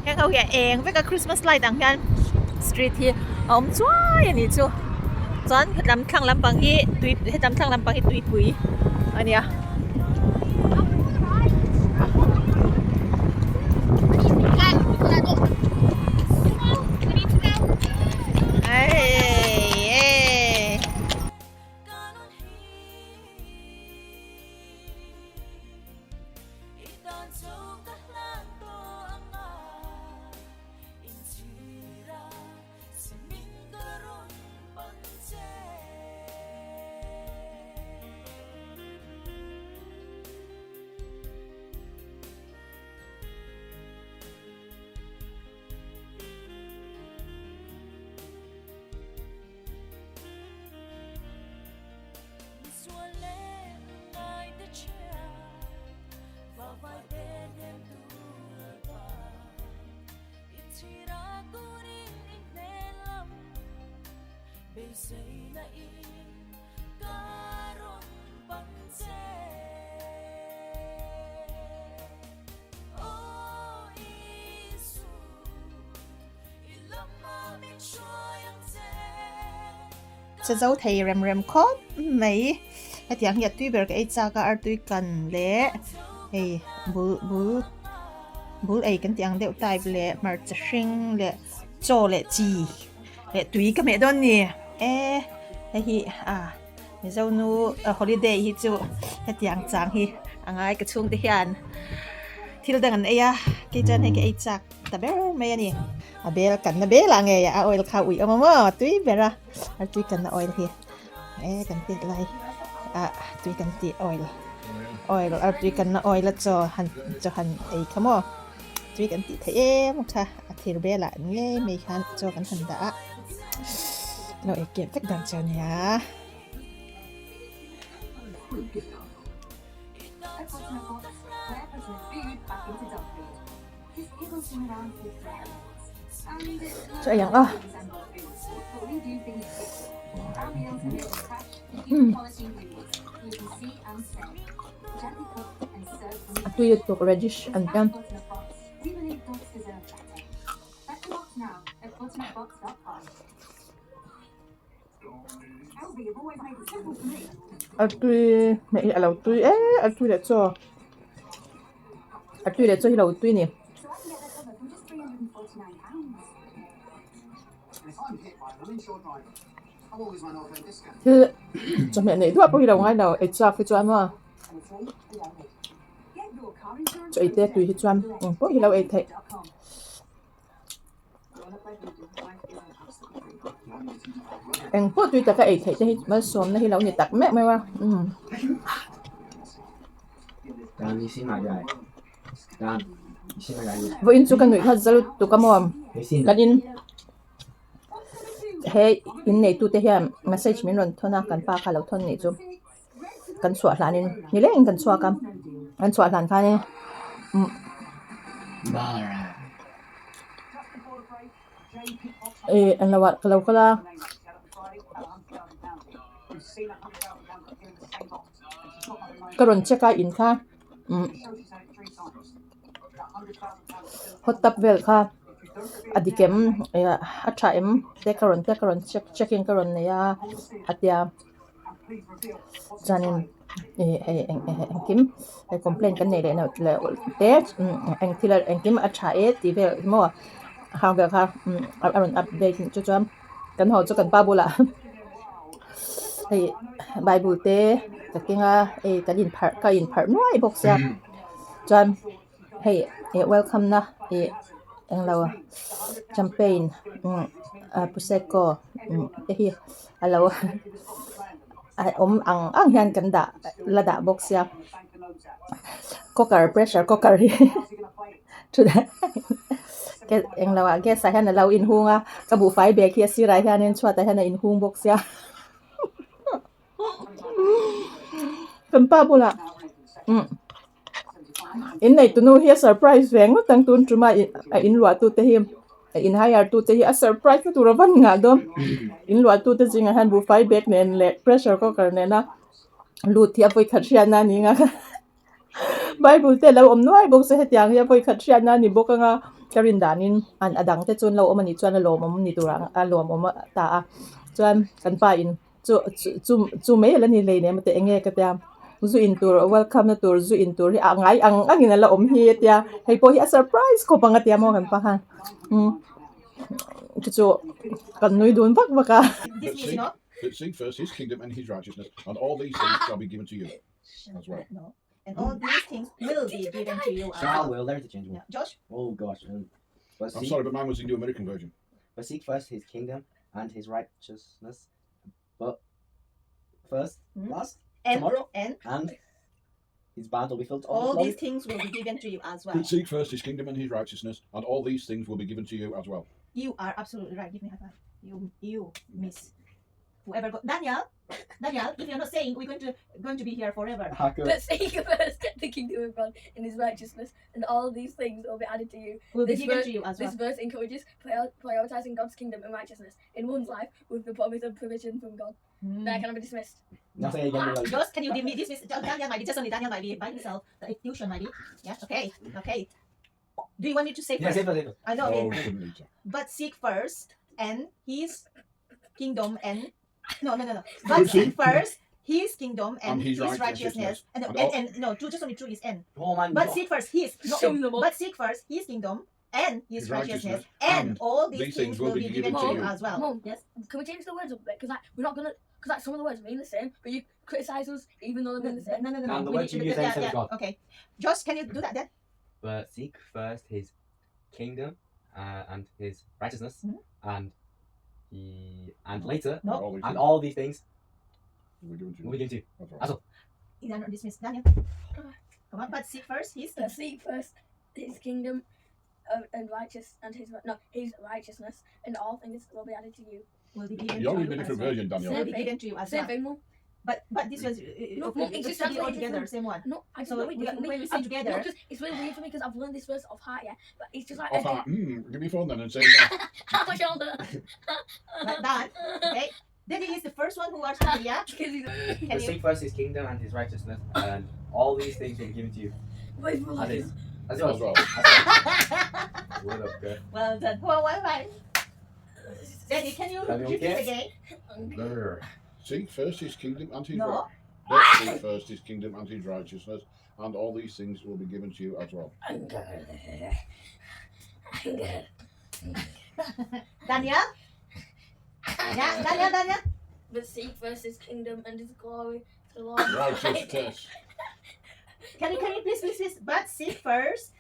heng ho hi a eng vek a christmas light ang hian street hi a awm chuai a nih chu chuan hetlam thlang lampang hi tui hetlam thlang lampang hi tuipui a nia. Che zo thei rem rem khawp mai hetiang hi a tui ber ka ei chak a artui kan leh hei bul bul bul ei kan tih ang deuh type leh hmarcha hring leh chaw leh chi leh tui ka hmeh dawn ni e hei hi a mizo nu holiday hi chu hetiang chang hi a ngai ka chhungte hian thil dang an ei a kei chuan hei ka ei chak ta ber mai a ni a bel kanna belah ngei a oil kha ui awm a maw tui ber a a tui kanna oil hi e kan tet lai ah tui kan tih oil oil a tui kanna oil a chaw han chaw han ei kha maw tui kan tih theih em kha a thir belah ngei mai khan chaw kan han dah a lo ei kep vek dan chu a nia. Chaw ei ang aw. A tui lutuk radish an hian. A tui hmeh hi a lo tui em a tui leh chaw a tui leh chaw hi lo tui a ni. Thil chawhmeh neih duah pawh hi lo ngai lo ei chak hi chuan maw chaw ei te a tui hi chuan eng pawh hi lo ei theih. Eng pawh tui taka ei theih te hi malsawmna hi lo ni tak mek mai a umm. Vawiin chu ka nuih kha za lutuk a maw kan in he in neitute hian message min rawn thawn a kan pa kha a lo thawn nih chu kan chhuah hlanin nilengin kan chhuak a kan chhuah hlan khanin umm ih englo ah ka lo kal a. Ka rawn check a in kha umm. Hot tub vel kha a dik em a tha em te ka rawn te ka rawn check checking ka rawn nei a a tia chuanin ih hei eng engkim hei complaint kan neih leh loh leh te eng thil engkim a tha e tih vel maw hang vel kha a rawn update chu chuan kan haw chu kan pa bulah hei bible te ka keng a hei kan inpharh ka inpharh nuai bawk sia chuan. Hei ih welcome na ih englo champagne umm ah prosecco umm te hi a lo a awm ang ang hian kan dah la dah bawk sia cooker pressure cooker hi englo ah gas ah hian a lo inhung a ka buhfai bag hi a sirah hianin chhuatah hian a inhung bawk sia. Kan pa bulah umm in nei tunu hi a surprise ve ngawt ang tun ṭuma a in luah tute hi a in hire tute hi a surprise na tur a van nghah dawn in luah tute zingah hian buhfai bag nen leh pressure cooker nena lut hi a vawikhat hriatna a ni ang a bible te a lo awm nuai bawk se hetiang hi a vawikhat hriatna a ni bawk ang a ka rin danin a dang te chu an lo awm a nih chuan a lawmawm ni tur ang a lawmawm ta a chuan kan pa in. Chu chu chu mai ala ni hleinem ate eng nge ka tia zu in tur welcome na tur zu in tur hi a ngai ang ang in ala awm hi a tia hei pawh hi a surprise khawp ang a tia maw kan pa khan umm chu chu kan nui dun vak vak a. But seek, but seek first his kingdom and his righteousness, and all these things shall be given to you as well. No. And all these things will be given to you as Shall well. will there's a change Yeah. Josh? Oh gosh. Um, but I'm seek, sorry, but mine was the New American Version. but seek first his kingdom and his righteousness. But first, Hmm? last, And, tomorrow, and and his barns will be filled to all overflowing. these things will be given to you as well. But seek first his kingdom and his righteousness, and all these things will be given to you as well. You are absolutely right. Give me a high five. You you miss whoever got Daniel. Daniel, if you're not saying we're going to going to be here forever. Hacker. But seek first the kingdom of God and his righteousness, and all these things will be added to you. Will be This given ver- to you as well. This verse encourages prior- prioritizing God's kingdom and righteousness in one's life with the promise of provision from God. Mm. There can I be dismissed. Now say again. you're like- Josh, can you give me this? Miss Daniel might be just only Daniel might be by himself. The tuition might be. Yeah. Okay. Okay. Do you want me to say Yeah, first? say first, say first. I know. I Oh, mean, we shouldn't need to. but seek first and his kingdom and no no no no. But seek first his kingdom and, And his his righteousness righteousness. and, And and, all- and, no two just only two is and. Oh man. But seek first his no, Sum them up. but seek first his kingdom and his, His righteousness, righteousness, and, and all these, things, will be given to you as well. Mom. Yes. Can we change the words up a bit? Because like we're not gonna. Because like some of the words mean the same, but you criticize us even though they mean the same. No, no, no, no. And the We words need you to- use yeah, instead of yeah, God. Okay. Josh, can you do that then? But seek first his kingdom uh, and his righteousness, Mhm. and he and later No. All these and things all these things will be given to you will be given to you. as well. As well. Is that not dismissed, Daniel? Come on, but seek first his But seek first his kingdom and righteous and his no his righteousness, and all things will be added to you. will be given You're to reading you a as different well. version, Daniel. Will Same be thing. given to you as Same well. thing, mum. But but this was uh, No, okay, mum, it's it's just to be all translated together, different. same one. No, I just So know it we- differently. when we say I've- together- no, 'cause it's really weird for me because I've learned this verse off heart, yeah. But it's just like Off heart. Mm, give me your phone then and say that. Half my shoulder. Like that. Okay. Then he is the first one who actually, yeah. Because he's Can But you? seek first his kingdom and his righteousness, and all these things will be given to you. Wait, for As is. As well. As well. As well. What up, girl? Well done. Well, well, well. Daddy, can you Have you repeat okay? again? Grr. Seek first his kingdom and his No. righteousness. But seek first his kingdom and his righteousness, and all these things will be given to you as well. Daniel? Yeah, Daniel, Daniel. But seek first his kingdom and his glory to the Lord. Righteousness. Can you can you please please please? But seek first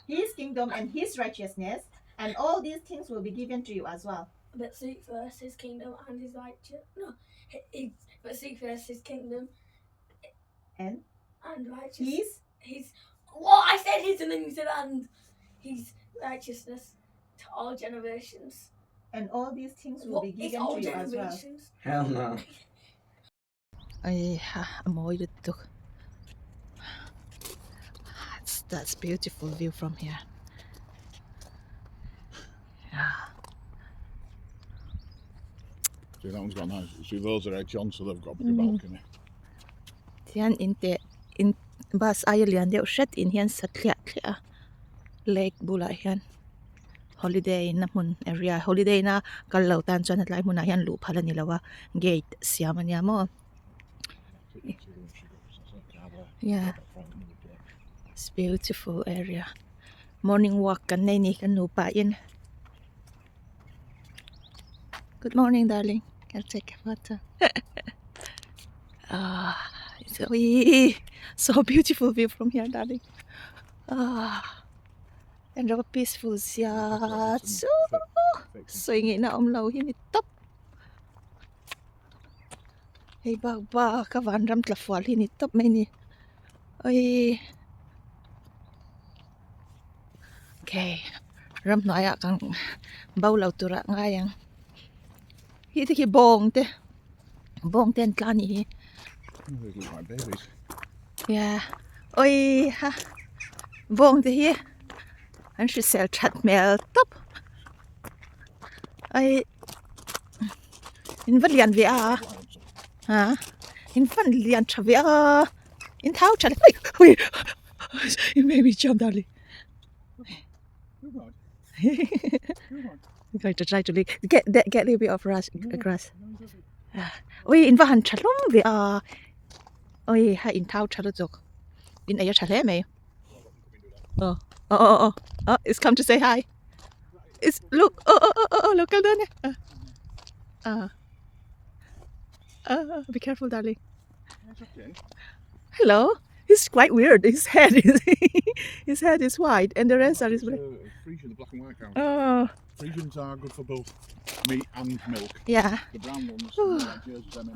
his kingdom and his righteousness, and all these things will be given to you as well. But seek first his kingdom and his righteous. No, he, but seek first his kingdom And and righteous. his His what I said his and then you said and his righteousness to all generations. and all these things will What be is given all to you as well. generations? Hell no. Ai ha, a mawi lutuk. That's, that's beautiful view from here. Yeah. See, that one's got nice. See, those are edge on, so they've got a bigger balcony. Tian in te in bus aia lian deuh hret in hian sa thliah thliah a. Lake bulah hian holiday na hmun area holiday na kal lo tan chuan hetlai hmunah hian luh phal a ni lo a gate siam a nia maw yeah it's beautiful area morning walk kan nei ni kan nupa in good morning darling can take a photo ah it's so beautiful view from here darling. Ah en rawh peaceful zia chu sawi ngaihna a awm lo hi ni tawp hei bak bak a vanram tla fual hi ni tawp mai a ni awii okay ramhnuaiah kan bo lo turah ngai ang hi te khi bawng te bawng te an tla a nih hi. Yeah oi ha bawng te hi an hrisel that hmel tawp ai in va lian ve a ha in van lian tha ve a in thau tha hle ui you made me jump darling I'm going to try to lick get get get a little bit of grass grass ui in va han tha hlawm ve a Oi ha in thau tha lutuk in ei a tha hle mai oh oh oh oh oh it's come to say hi it's look oh oh oh oh local dawn e ah ah be careful darling hello he's quite weird his head is his head is white and the rest are is black Frisian, the black and white cow. oh Frisians are good for both meat and milk. Yeah. The brown ones, like Jerseys, I mean.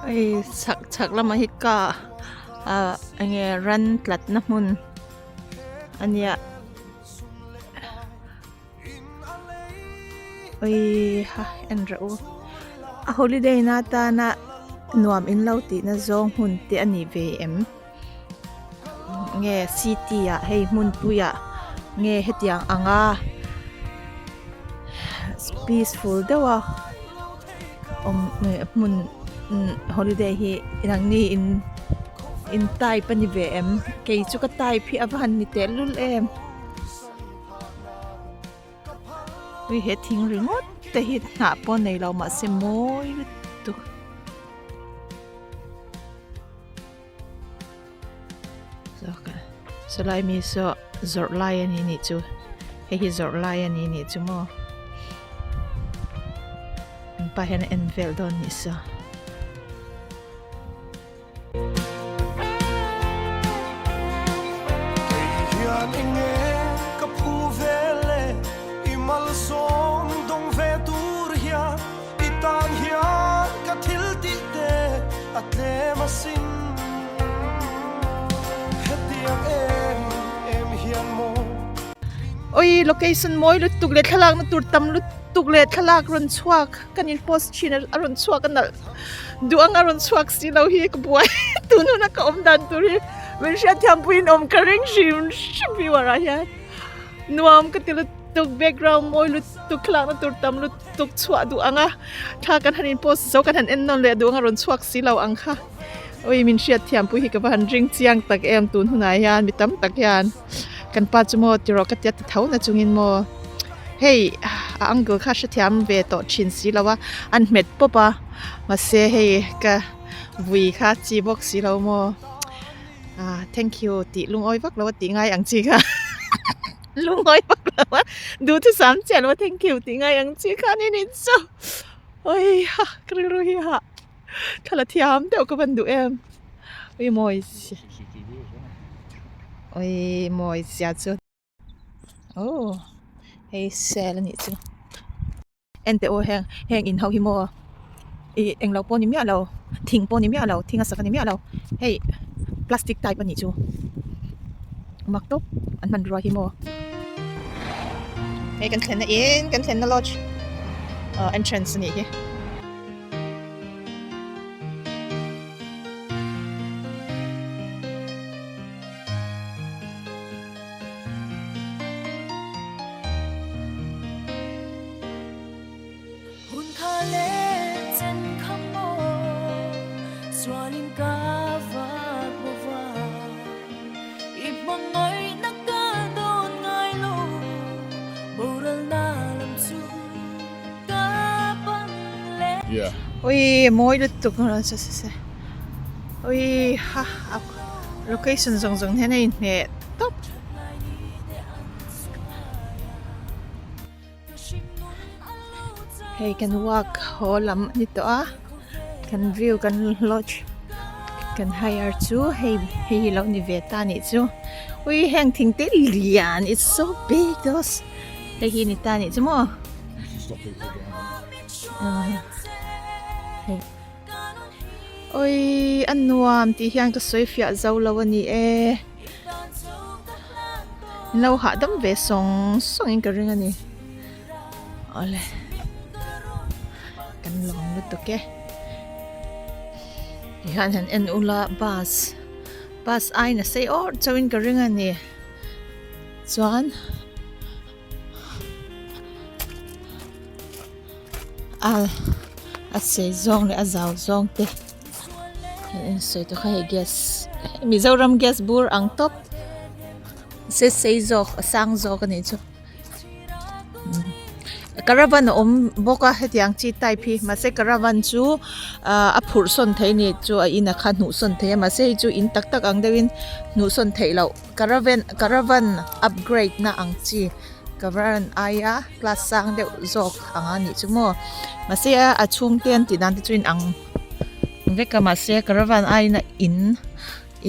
Hei chhak chhak lamah hi ka ah eng nge ran tlatna hmun a nia Awii ha en rawh u a holiday na atana nuam in lo tihna zawng hmun te a ni ve em nge city ah hei hmunpui ah nge hetiang anga peaceful deuh a awm hmun holiday hi nangni in in type a ni ve em kei chu ka type hi a va han ni tehlul em. Ui he thing ringawt te hi hnah pawh nei lo mahse mawi lutuk. Sawlai mi saw zawrh lai a ni nih chu hei hi zawrh lai a ni nih chu maw an pa hian a en vel dawn nih saw. Oi location mawi lutuk leh thlalakna tur tam lutuk leh thlalak rawn chhuak kan in post thin a rawn chhuak a nalh duh anga rawn chhuak si lo hi ka buai tun huna ka awm dan tur hi min hriatthiam puiin awm ka ring hrim hrim viewer ah hian nuam ka ti lutuk. lutuk background mawi lutuk thlalakna tur tam lutuk chhuah duh ang a thla kan han in post zo kan han en nawn leh duh ang a rawn chhuak si lo ang kha ui min hriat thiam pui hi ka va han ring chiang tak em tun hunah hian mi tam tak hian kan pa chu maw ti rawh ka tia ti tho na chungin maw hei a angle kha hrethiam ve tawh thin si lo a an hmet pawp a mahse hei ka vui kha chi bawk si lo maw. Ah thank you tih lungawi vak lo a tih ngai ang chi kha lungawi vak lo a duhthusam chiah lo a thank you tih ngai ang chi kha ni ni chu oi ha ka rilru hi ha thla la thiam deuh ka van duh em ui mawi sia ui mawi sia chu oh hei sel a nih chu. Enteh aw heng heng in ho hi maw ih englo pawh ni miah lo thing pawh ni miah lo thing a sak a ni miah lo hei plastic type a nih chu mak tawp an hmanrua hi maw hei kan thlenna in kan thlenna lodge ah entrance a nih hi. Hun kha leh chen kha maw sualin ka vak bova i hmangaihna ka dawn ngai lo boralna lam chu ka pan leh. Yeah. Ui mawi lutuk se se se ui ha a location zawng zawng hian a inhmeh tawp. Hei kan walk haw lam a ni tawh a kan view kan lodge kan hire chu hei hei hi lo ni ve ta a nih chu ui heng thing te lian it's so big those hei hi ni ta a nih chu maw ui a nuam tih hian ka sawi fiah zo lo a ni e. In lo hahdam ve sawng sawng in ka ring a ni awle kan lawm lutuk e tihian han en ula bus bus aiin a sei awrh chauh in ka ring a ni chuan a a sei zawng leh a zau zawng te. An sawi tawh kha hei gas Mizoram gas bur ang tawp se sei zawk a sang zawk a nih chu caravan a awm bawk a hetiang chi type hi mahse caravan chu ah a phurh sawn theih a ni chu a in a kha hnuh sawn theih a mahse hei chu in tak tak ang deuhin hnuh sawn theih loh caravan caravan upgrade na ang chi caravan aia class sang deuh zawk ang a nih chu maw mahse a chhungte an tih dan te chu inang. Vek a mahse caravan aiin a in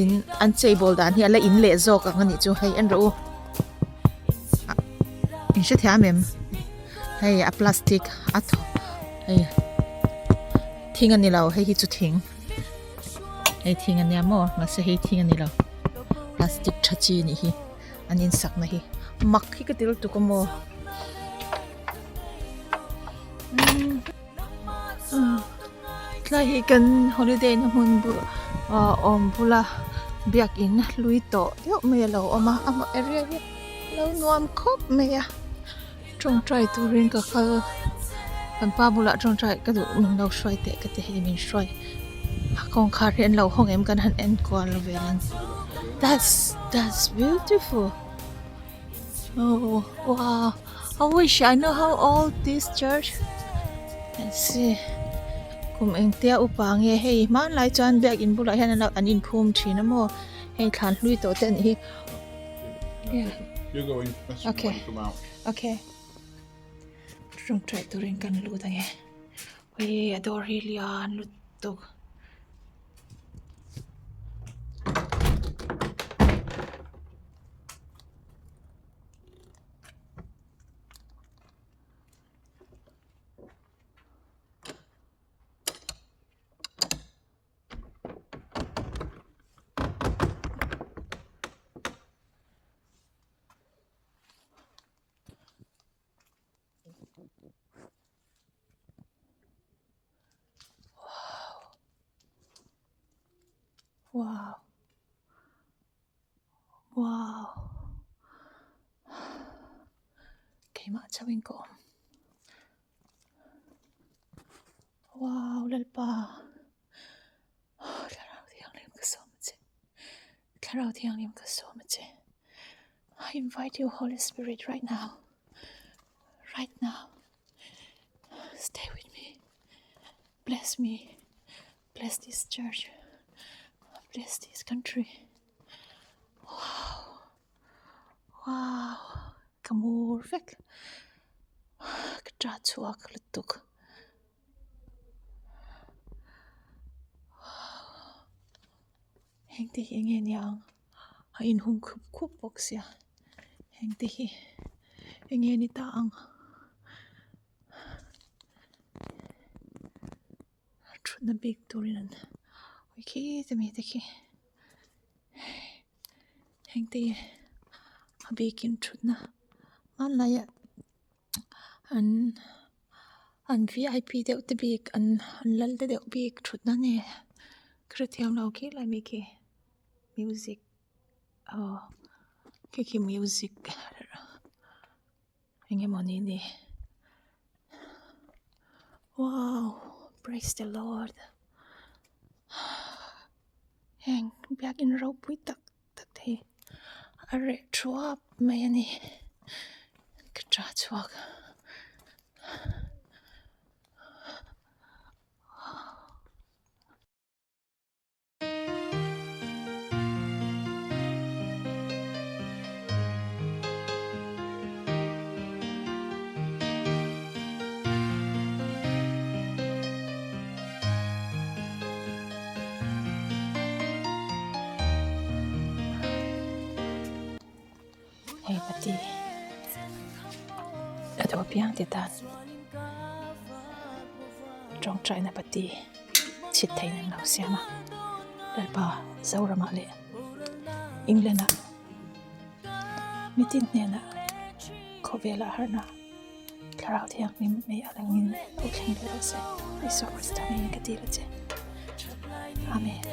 in an cheibawl dan hi a la in leh zawk ang a nih chu hei en rawh u in hrethiam em hei a plastic a thaw hei thing a ni lo hei hi chu thing hei thing a nia maw mahse hei thing a ni lo plastic tha chi a nih hi an insakna hi mak hi ka ti lutuk a maw. Tlai hi kan holiday na hmun bul ah awm bula biakin hlui tawh deuh mai a lo awm a amah area hi a lo nuam khawp mai a tawngtai turin ka kal kan pa bulah tawngtai ka duh min lo hruai teh ka ti hei min hruai a kawngkhar hi an lo hawng em kan han en kual vel ang that's that's beautiful oh wow. I wish I know how old this church let's see kum engtia upa nge hei hmanlai chuan biakin bulah hian an lo an inphum thin a maw hei thlan hlui tawh te a nih hi okay okay tawngtai turin kan lut ange ui a dawr hi lian lutuk. Wow. Wow. Keimah chauhin ka awm. Wow Lalpa Thlarau Thianghlim ka sawm a che Thlarau Thianghlim ka sawm a che I invite you Holy Spirit right now right now stay with me bless me bless this church bless this country wow Wow ka mur vek ka ṭah chhuak lutuk heng te hi eng nge nia ang a inhung khup khup bawk sia heng te hi eng nge ni ta ang thutna bik turin an hawi khi te mi te khi. Heng te hi a bikin thutna hmanlaiah an an V I P deuh te bik an an lal te deuh bik thutna nge ka hrethiam lo khi lai mi khi music aw khi khi music eng emaw ni ni wow praise the lord heng biakin ropui tak tak te hi a reh thuap mai a ni ka tah chhuak. Hei pati a duh apiang te tan tawngtaina pati chhit theihin an lo siam a Lalpa Zoramah leh England ah mitin hnenah khawvelah harhna thlarau thianghlim mai a langin lo thleng leh rawh se Isua Krista hmingin ka dil a che Amen.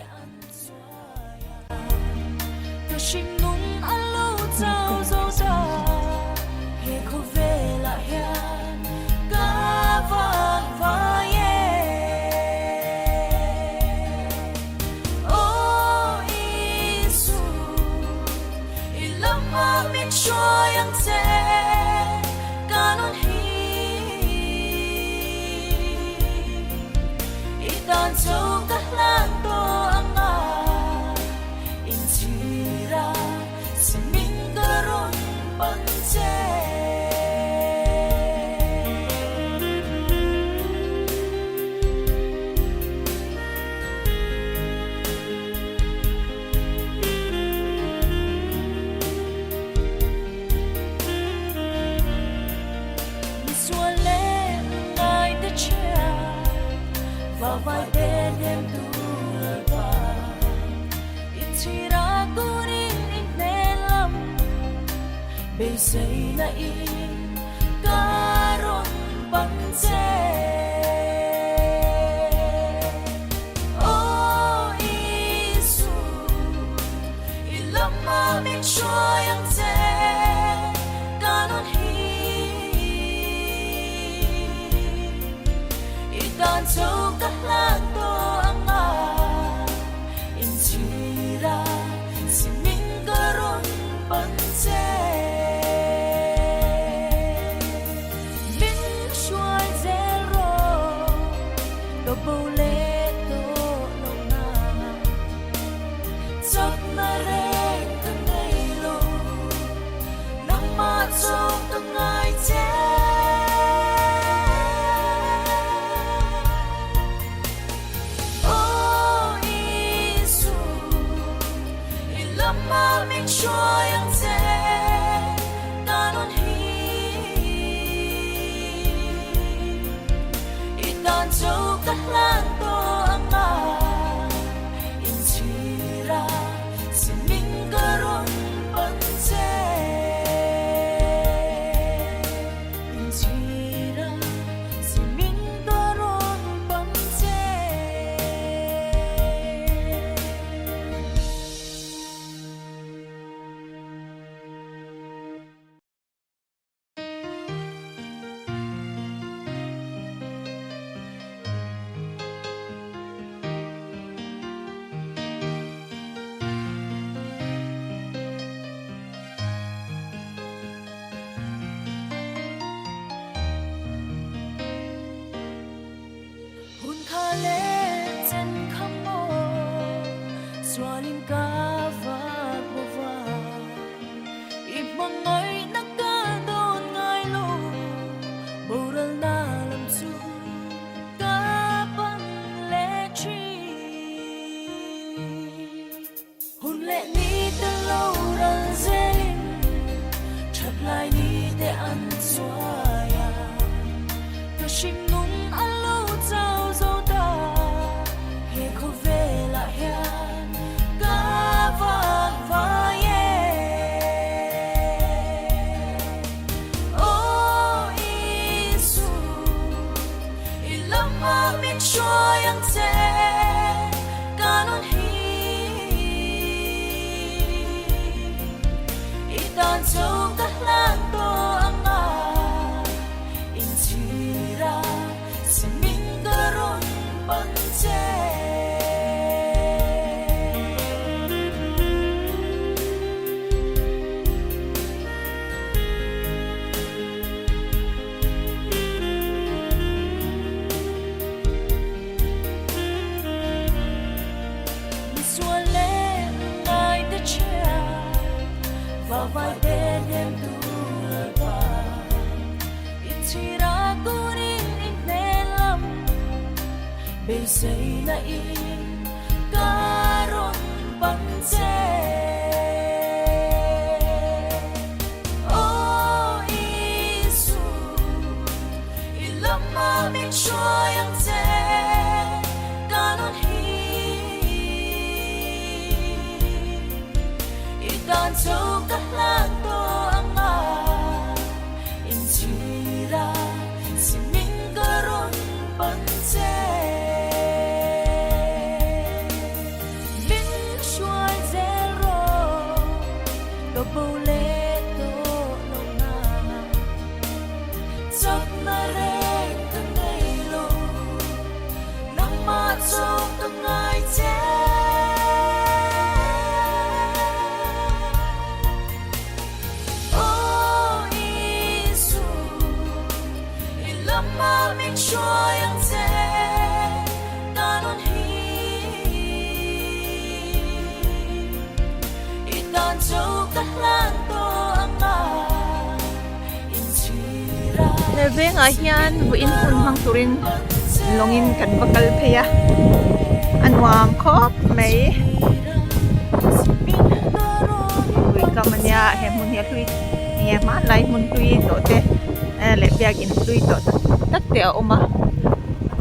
ka vak bova I hmangaihna ka dawn ngai lo Boralna lam chu ka pan leh thin Hun leh ni te lo ral zelin That lai ni te an chuai a Ka hringnun a lo chau zo ta He khawvelah hian ka vak vai e Aw Isu I lama min hruai ang che ka nun hi I tan chu ka hlan tawh ang a inchhir a si min ka rawn pan che. Misual leh ngai te chhia va vai te hnem tur pa Inchhira turin in hnen lam beisei na in ka rawn pan che. Aw Isu I lama min hruai ang che ka nun hi I tan chu ka hlan tawh ang a inchhir a si min ka rawn pan che. Min hruai zel rawh ka bo leh tawh lo na chakna reng ka nei lo nangmah chu ka ngai che. Aw Isu i lama min hruai ang che ka nun hi. I tan chu ka hlan tawh ang a inchhir a. He vengah hian vawiin hun hmang turin lawngin kan va kal phei a, a nuam khawp mai. Ui kam a nia he hmun hi a hlui enge hmanlai hmun hlui tawh te leh biakin hlui tawh tak tak te a awm a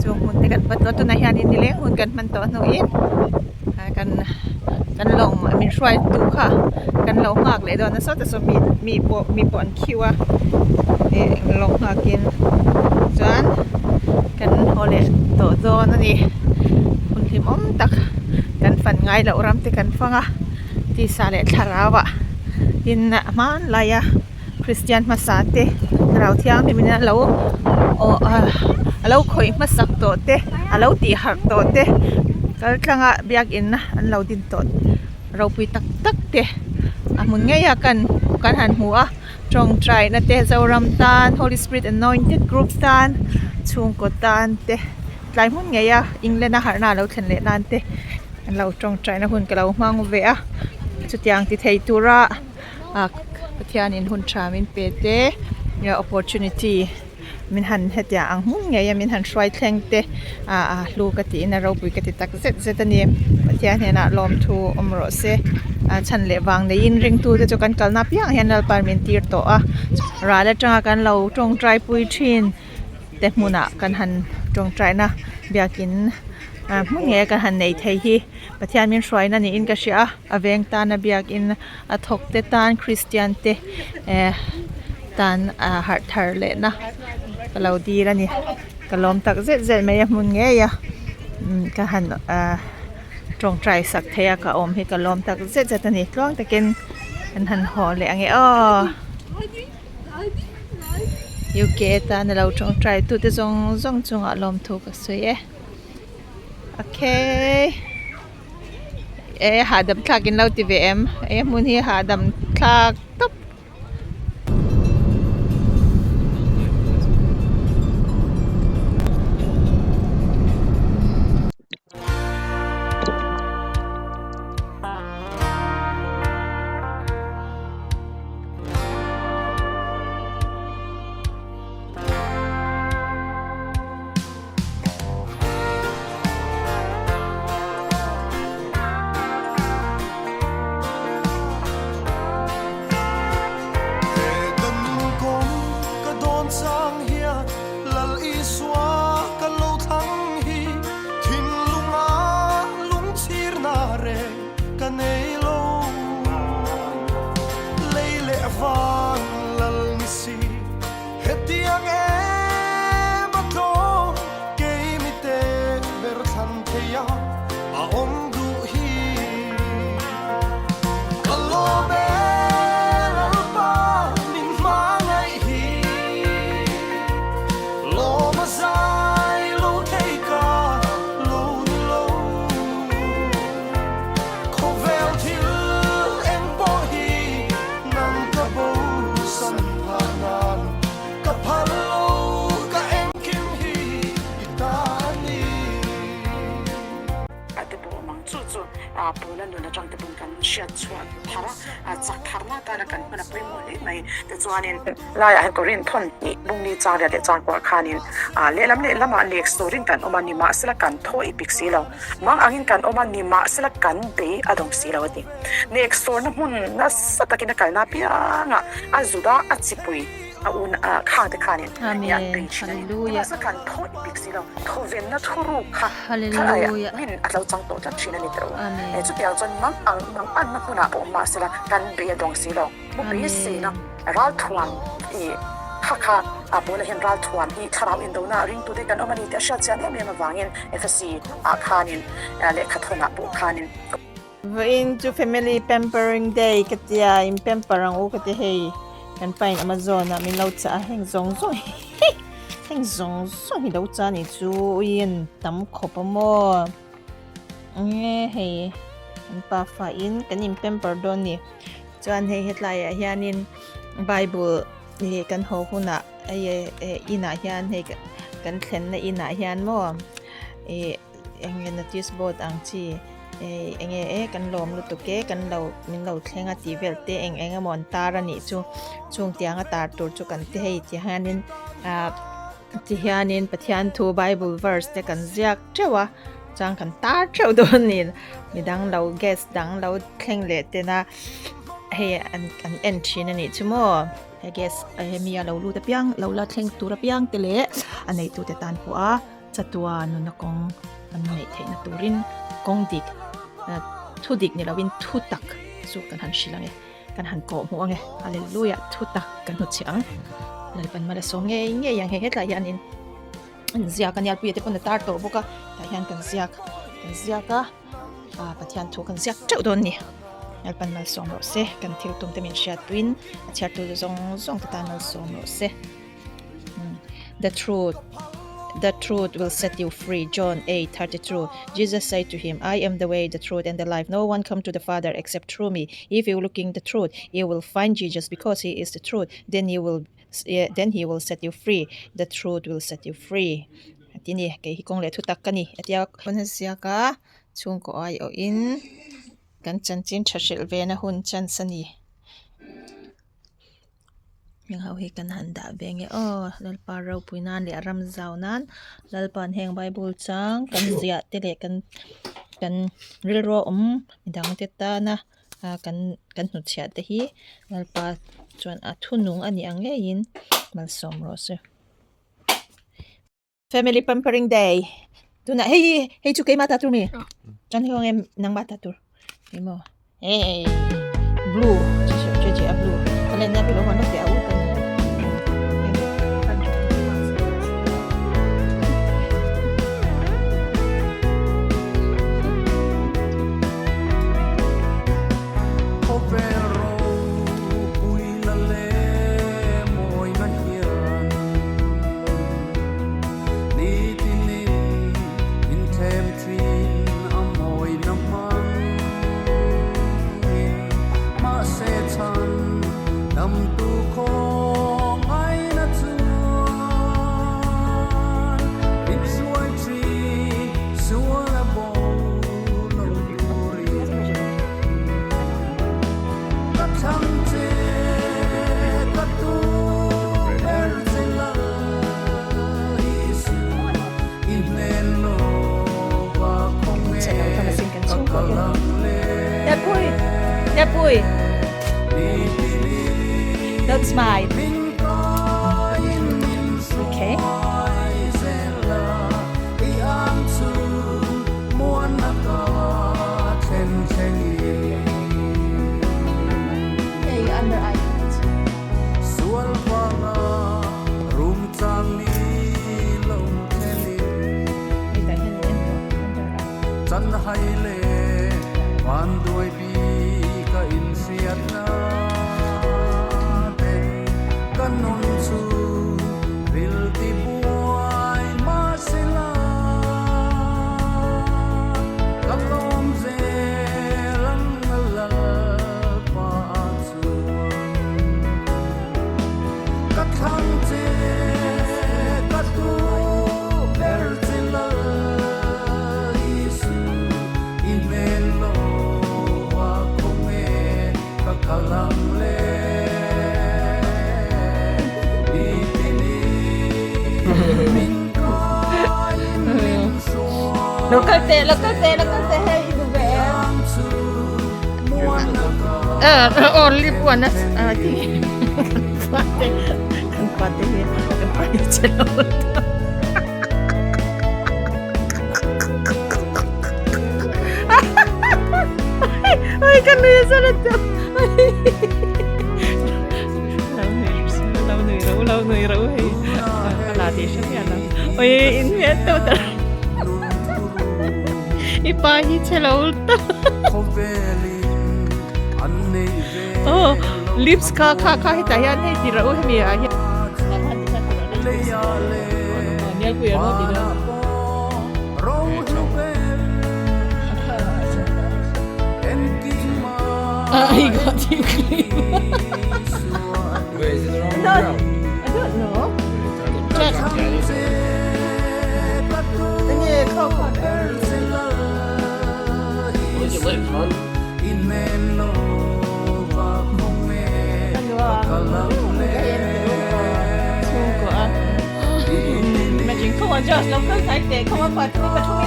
chung hmun te kan va tlawh a tunah hianin nileng hun kan hman tawh hnuin kan kan lawng min hruai tu kha kan lo nghak leh dawn a sawtah saw mi mi pawh mi pawh an khiu a ih lawng nghakin chuan kan haw leh tawh dawn a ni hun hlimawm tak kan fan ngai loh ram te kan fang a tisa leh thlarau ah tin hmanlai a Kristian hmasa te thlarau thianghlim in a lo awh a lo khawih hmasak tawh te a lo tih harh tawh te kal tlanga biakin an lo din tawh ropui tak tak te a hmun ngei a kan kan han hmu a tawngtai na te Zoram tan Holy Spirit Anointed Group tan chhungkaw tan te tlai hmun ngei a England a harhna a lo thlen leh nan te an lo tawngtai na hun ka lo hmang ve a chutiang ti thei tura. a Pathianin hun tha min pe te opportunity min han hetiang ang hmun ngei a min han hruai thleng te ah a hlu ka tiin a ropui ka ti tak zet zet a ni Pathian hnenah lawmthu awm rawh se a chhan leh vang neiin ringtu te chu kan kalna apiang hian Lalpa'n min tir tawh a ral atanga kan lo tawngtai pui thin te hmunah kan han tawngtaina biakin hmun ngei a kan han nei thei hi Pathian min hruaina niin ka hria a a veng tana biakin a thawk te tan Kristian te eh tan ah harh thar leh na ka lo dil a ni ka lawm tak zet zet mai a hmun ngei a umm ka han ah tawngtai sak thei a ka awm hi ka lawm tak zet zet a ni tluang takin an han haw leh ang e aw UK tana lo tawngtai tute zawng zawng chungah lawmthu ka sawi e okay. E hahdam thlak in lo ti ve em e hmun hi hahdam thlak tawp. Tichuanin laiah hian Korin thawn hnih bungni chang riat leh chang kuah khanin lehlam lehlamah lek surin kan awm a, nimahsela kan thaw i pik si lo. Mang angin kan awm a, nimahsela kan bei a dawng si lo a ti. Nek sawrna hmun nasa takin a kalna apiangah a zut a, a chipui a un a khang te khanin i an bei thin a ni. Nimahsela kan thaw i pik si lo. Thawvenna thuruk kha thlalaiah min a tlo chang tawh tlat thin a ni tawh. Chutiang chuan mang ang mang anna hmunah pawh awm mahsela kan bei a dawng si lo. Mu beiseina ralthuam i kha kha a Paula hian ralthuam hi thlarau indona ringtute kan awm a ni tih a hriat chian em em avangin Efesi ah khanin lehkha thawnah pawh khanin. Vawiin chu family pampering day ka tia in pamper ang u ka ti hei kan pain Amazon ah min lo chah a heng zawng zawng hi heng zawng zawng hi lo chah a nih chu ui an tam khawp a maw nge hei kan pafa in kan in pamper dawn a ni. Chuan hei hetlaiah hianin bible ih kan haw hunah hei eh inah hian hei kan thlenna inah hian maw ih eng nge notice board ang chi eh eng nge e kan lawm lutuk e kan lo min lo thleng a tih vel te eng eng emaw an tar a nih chu chung tiang a tar tur chu kan ti hei ti hianin ah ti hianin Pathian thu bible verse te kan ziak teuh a chuan kan tar teuh dawn a ni midang lo guest dang lo thleng leh tena hei an kan en thin a nih chu maw he guest hemi a lo lut apiang lo la thleng tur apiang te leh a neitu te tan pawh a chatua nuna kawng an neih theihna turin kawng dik thu dik ni lovin thu tak chu kan han hrilh ang e. Kan han kawh hmuh ange. Hallelujah thu tak kan hmu chhiah ang. Lalpan mal a sawm ngei ngei ang hei hetlai hianin an ziak a nia puia te pawn a tar tawh bawk a tah hian kan ziak kan ziak a ah Pathian thu kan ziak teuh dawn a ni. Lalpan mal sawm rawh se kan thil tum te min hriat tuin a chhiar tu zawng zawng te tan mal sawm rawh se. The truth The truth will set you free John 8:32 Jesus said to him I am the way the truth and the life no one come to the Father except through me if you looking the truth you will find Jesus because he is the truth then you will then he will set you free the truth will set you free ti ni kei hi kawng leh thu tak ka ni a tia pawn a ziak a chhungkaw aiawhin kan chanchin tha hrilh ve na hun chance a ni. Heng ho hi kan han dah ve nge aw Lalpa ropui nan leh a ram zau nan Lalpa'n heng bible chang kan ziah te leh kan kan rilru a awm midang te tana ah kan kan hnutchhiah te hi Lalpa chuan a thunung a nih ang ngeiin malsawm rawh se. Family pampering day tunah hei hi hei chu keimah ta tur mi chuan hei awng em nangmah ta tur emaw hei blue chi chi chi chi a blue a len na blue huan te a u kan Pui Don't smile. Okay. Hey, under eye. Lo kal teh, lo kal teh, lo kal teh hei i duh ve em? Eh, aw lip one a a ti. Kan pa te, kan pa te hi, kan pa hi che lo. Ai kan nui a zara te. Lo nui, lo nui ro, lo nui ro hei. Ka la ti hre miah lo. Oi in hmel teuh ta. I pa hi che lo ta. Oh, lips kha kha kha hetah hian hei ti ro hemi ah hian. I got you clean. Wait, is it the wrong No, round? I don't know. Check. Where's your lips, man? Imagine, come on, Josh, lo kal sai teh, come on, pa, tumi pa thumi.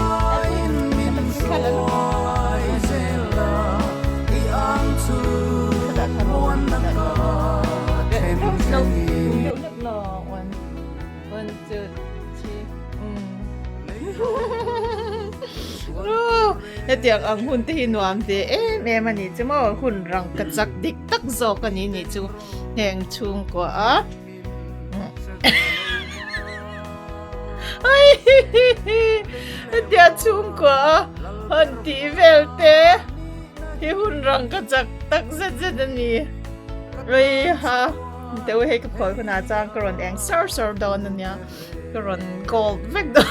One, one, two, three. Hetiang ang hun te hi nuam ve em em a ni chu maw hun rang ka chak dik tak zawk a ni nih chu heng chhungkua a hetiang chhungkua a han tih vel te hi hun rang ka chak tak zet zet a ni ha deuh hei ka phawi hunah chuan ka rawn eng sawr sawr dawn a nia. Ka rawn gold vek dawn.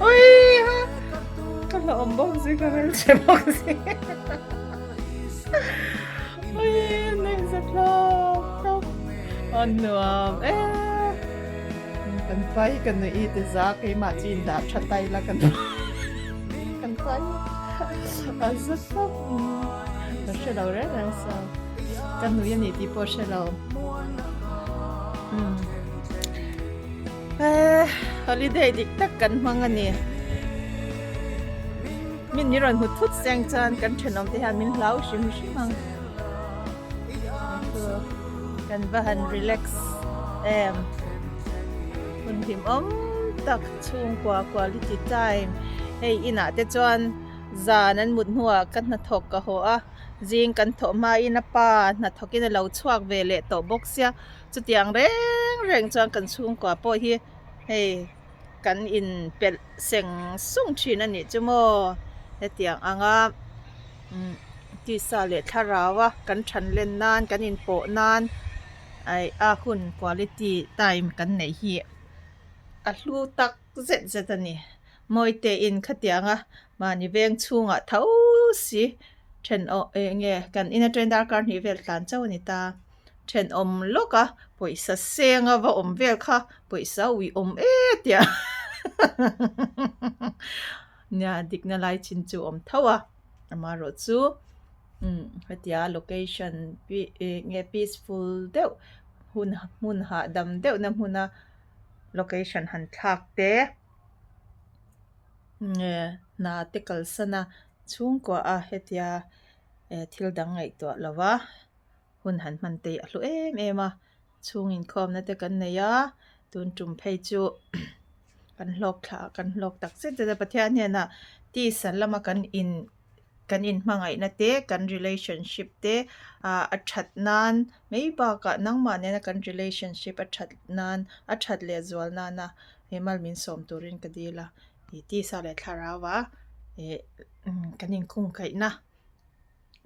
Oi ha. Ka hlauhawm bawk si ka hmelchhe bawk si. Oi nei za thlawk thlawk. A nuam e. Kan pai ka nui ti za keimah chu in dah tha tai la kan kan pai a za thlawk. Ka hre lo reng reng sa. Ka nui a ni tih pawh hre lo. Holiday dik tak kan hmang a ni. Min ni rawn hmu thut seng chuan kan thenawm te hian min hlau hrim hrim ang. Kan va han relax em. Hun hlimawm tak chhungkua quality time. Hei inah te chuan zan an mut hnuah ka hnathawk ka haw a. Zing kan thawh hmain a pa hnathawkin a lo chhuak ve leh tawh bawk sia chutiang reng reng chuan kan chhungkua pawh hi hei kan inpelh seng sung thin a nih chu maw hetiang anga umm tisa leh thlarau a kan than len nan kan inpawh nan aih a hun quality time kan neih hi a hlu tak zet zet a ni. Mawite in khatianga mahni veng chhungah tho si thenawm eng nge kan in atangin darkar hnih vel tlan chauh a ni ta. Thenawm lawk a pawisa seng a va awm vel kha pawisa ui awm e tia nia dikna lai chin chu awm tho a amaherawh chu umm hetia location eng nge peaceful deuh hun hmun hahdam deuhna hmuna location han thlak te. Nge hna te kalsan a chhungkua a hetia eh thil dang ngaihtuah lo va hun han hman te hi a hlu em em a chhung inkhawmna te kan nei a tun tum phei chu kan hlawk thla kan hlawk tak zet zet a Pathian hnenah tisa lama kan in kan inhmangaihna te kan relationship te ah a that nan mai bakah nangmah nena kan relationship a that nan a that leh zual nana he mal min sawm turin ka dil a ih tisa leh thlarau ah ih kan inkungkaihna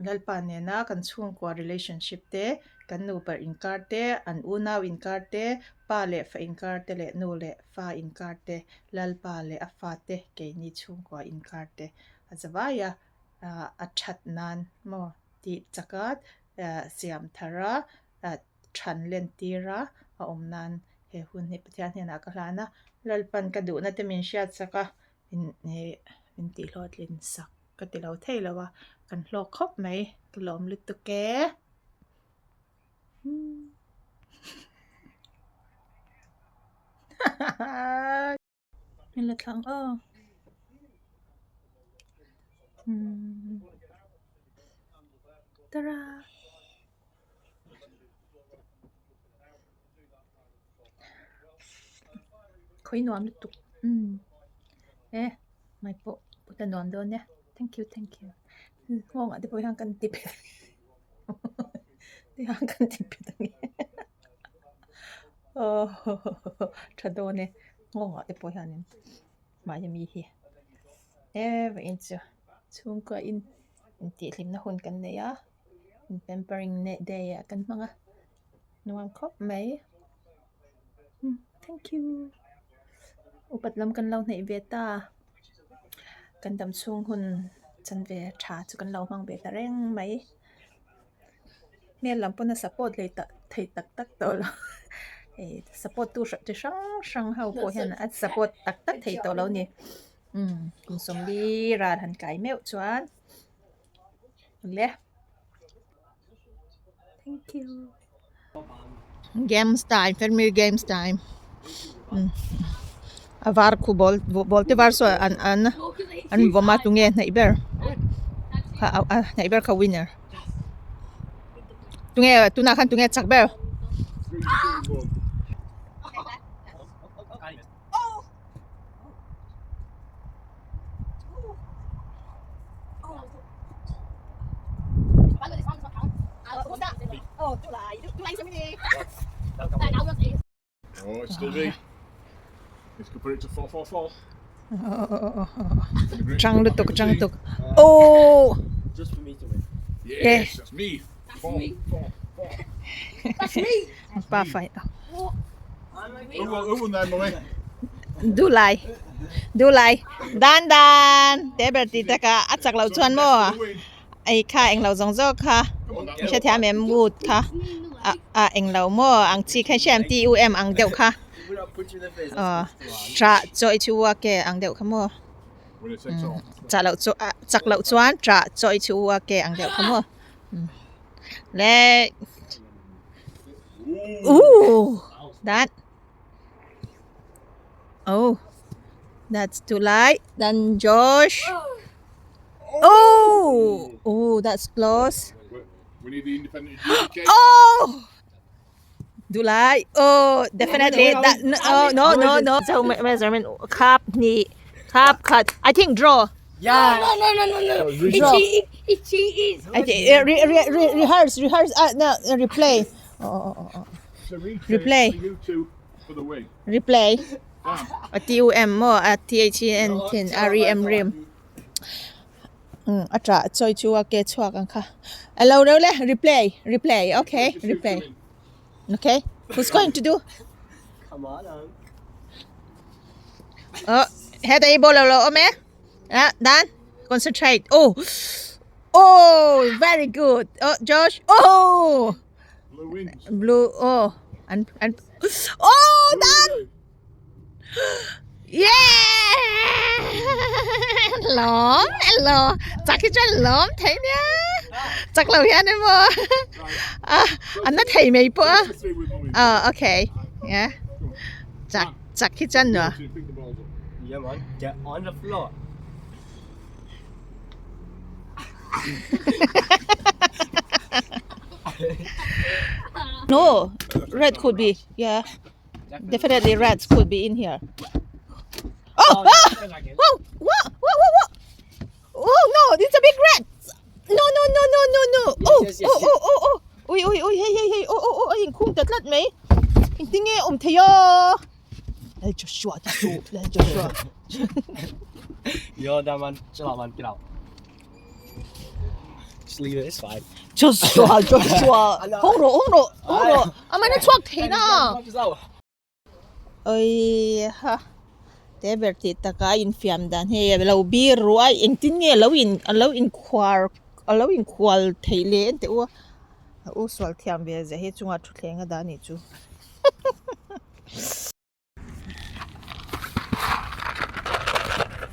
Lalpa nena kan chhungkua relationship te kan nupa inkar te an unau inkar te pa leh fa inkar te leh nu leh fa inkar te Lalpa leh a fate keini chhungkua inkar te a zavai a a that nan maw tih chaka siam thar a than len tir a a awm nan he hun hi Pathian hnenah ka hlan a Lalpan ka duhna te min hriat sak a min tih hlawhtlin sak ka ti lo thei lo a kan hlawk khawp mai ka lawm lutuk e. la thla ang aw umm tara. Khawi nuam lutuk umm e mai pawh put a nuam dawn e thank you thank you nghawng ah te pawh hian kan ti phet ti hian kan ti phet ang e aw tha dawn e nghawng ah te pawh hianin mahni mi hi e vawiin chu chhungkua in intihhlimna hun kan nei a in pampering day ah kan hmang a nuam khawp mai thank you upat lam kan lo hnaih ve ta kan dam chhung hun chan ve tha chu kan lo hmang ve ta reng mai hmel lam pawn a support leh tak thei tak tak tawh lo hei support tu chi hrang hrang ho pawh hian a support tak tak thei tawh lo a ni umm kum sawmli ral han kai meuh chuan. Le thank you games time family games time a var khu ball ball te var saw an an an vawm a tunge hnaih ber kha a hnaih ber kha winner tunge tunah khan tunge chak ber. Oh, it's still me. It's could put it to 4 4 4. Chang lutuk, chang lutuk. Oh! Just for me to win. Yes, that's me. Four, four, four. That's me. Pa fight. Who won, who won there, Mummy? Dulai. Dulai. Dan dan. Te ber ti taka a chak lo chuan maw. Ei kha eng lo zawng zawk kha. Hre thiam em wood kha. A a eng lo maw ang chi kha hriam T U M ang deuh kha. Aw tra chaw i chu a ke ang deuh kha maw. Chak loh chu chak loh chuan tra chaw i chu a ke ang deuh kha maw. Le Ooh, that. Oh, that's too light. Then Josh. Oh, oh, that's close. We need the independent adjudicator. Oh, do like. Oh, definitely. That no, oh, no, no, no. So measurement cup ni cup cut. I think draw. Yeah. No, no, no, no, no. He Draw. cheated. He cheated. I think re, re, re, rehearse, rehearse. No, replay. Oh, oh, oh, oh. So we Replay. For you two for the win. Replay. A T U M maw a T H E N thin R E M rim. Um a tah chawi chu a ke chhuak ang kha. A lo reuh le replay replay okay replay. Okay who's going to do? Come on. Um. Oh heta hi ball lo lo awm e. Ah dan concentrate. Oh oh very good. Oh Josh oh. Blue wins. Blue oh an an oh dan Yeah! Lawm elo chak hi chuan lawm thei nia chak lo hian emaw a an na thei mai pawh a ah okay yeah chak chak hi chuan nuam Yeah man, get on the floor. No, red could be yeah. Definitely rats could be in here. Oh! Ah! Whoa! Whoa! Whoa! Whoa! Whoa! Oh no! It's a big rat! No! No! No! No! No! No! Oh! Yes, yes, Oh! yes. Oh! Oh! Oh! Ui! Ui! Ui! Hey! Hey! Hey! Oh! Oh! Oh! A inkhung ta tlat mai! Engtinge awm thei a? Lal Joshua ti suh! Lal Joshua! Yo, that man, chill out man, get out. Just leave it, it's fine. Joshua! Joshua! Hawng rawh! Hawng rawh! Hawng rawh! Amah in a chhuak thei na! Oi ha te ber tih takah a infiam dan hei a lo bir ruai engtin nge a lo in a lo inkhuar a lo inkhual theih leh en teh u a a u sual thiam ve zia hi chungah thutthleng a dah a nih chu.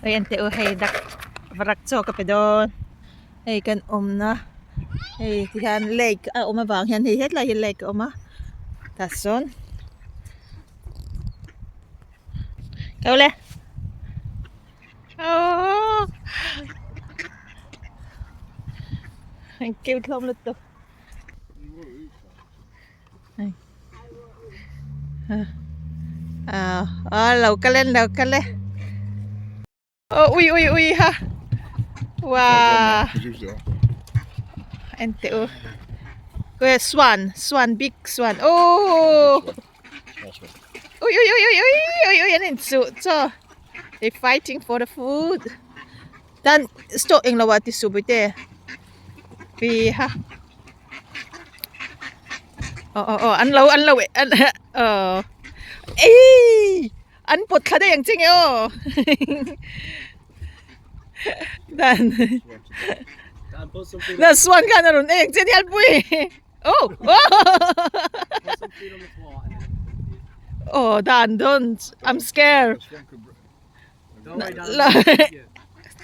Hei en teh u hei dak varak chaw ka pe dawn hei kan awmna hei tihian lake a awm avang hian hei hetlai hi lake a awm a tah sawn keu le. Aww An cute hlawm lutuk. Ah lo kal e lo kal e. Oh ui ui ui ha. Wow. En teh u. Swan swan big swan. Oh. Ui ui ui ui ui ui ui an inchuh chaw. They fighting for the food. Tan stock eng lo ah ti suh buite. Pi ha. Oh oh oh an lo an lo an oh. Ei an pawt thla daih ang che nge aw. Dan Dan swan khan a rawn ei ang che ni alpui. Oh! Oh, Dan, don't. I'm scared.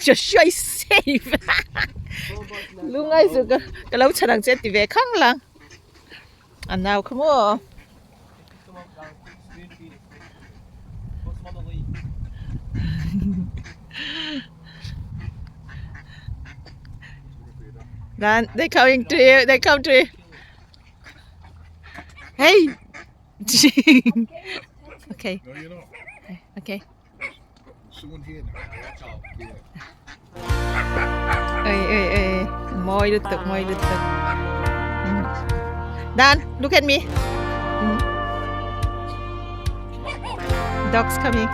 Joshua is safe. Lungai chu ka ka lo chhan ang che ti ve khang lang. A nau kha maw. Dan, they coming to you. They come to you. Hey. okay. No, you're not. Okay. Someone here now. Yeah. Ơi ơi ơi, moi lutuk, moi lutuk. Dan, look at me. Dog's coming.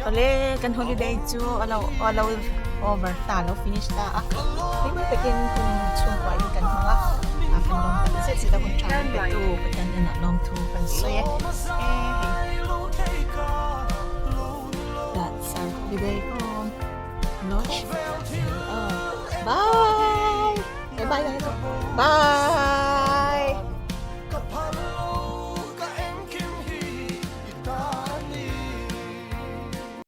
Awle kan holiday chu a lo a lo over ta a lo finish ta a hlim takin hun chhungkua in kan hmang a a kan lawm tak zet zet a hun tha pe tu Pathian hnenah lawmthu kan sawi e hei that's our holiday home lodge bye bye bye bye.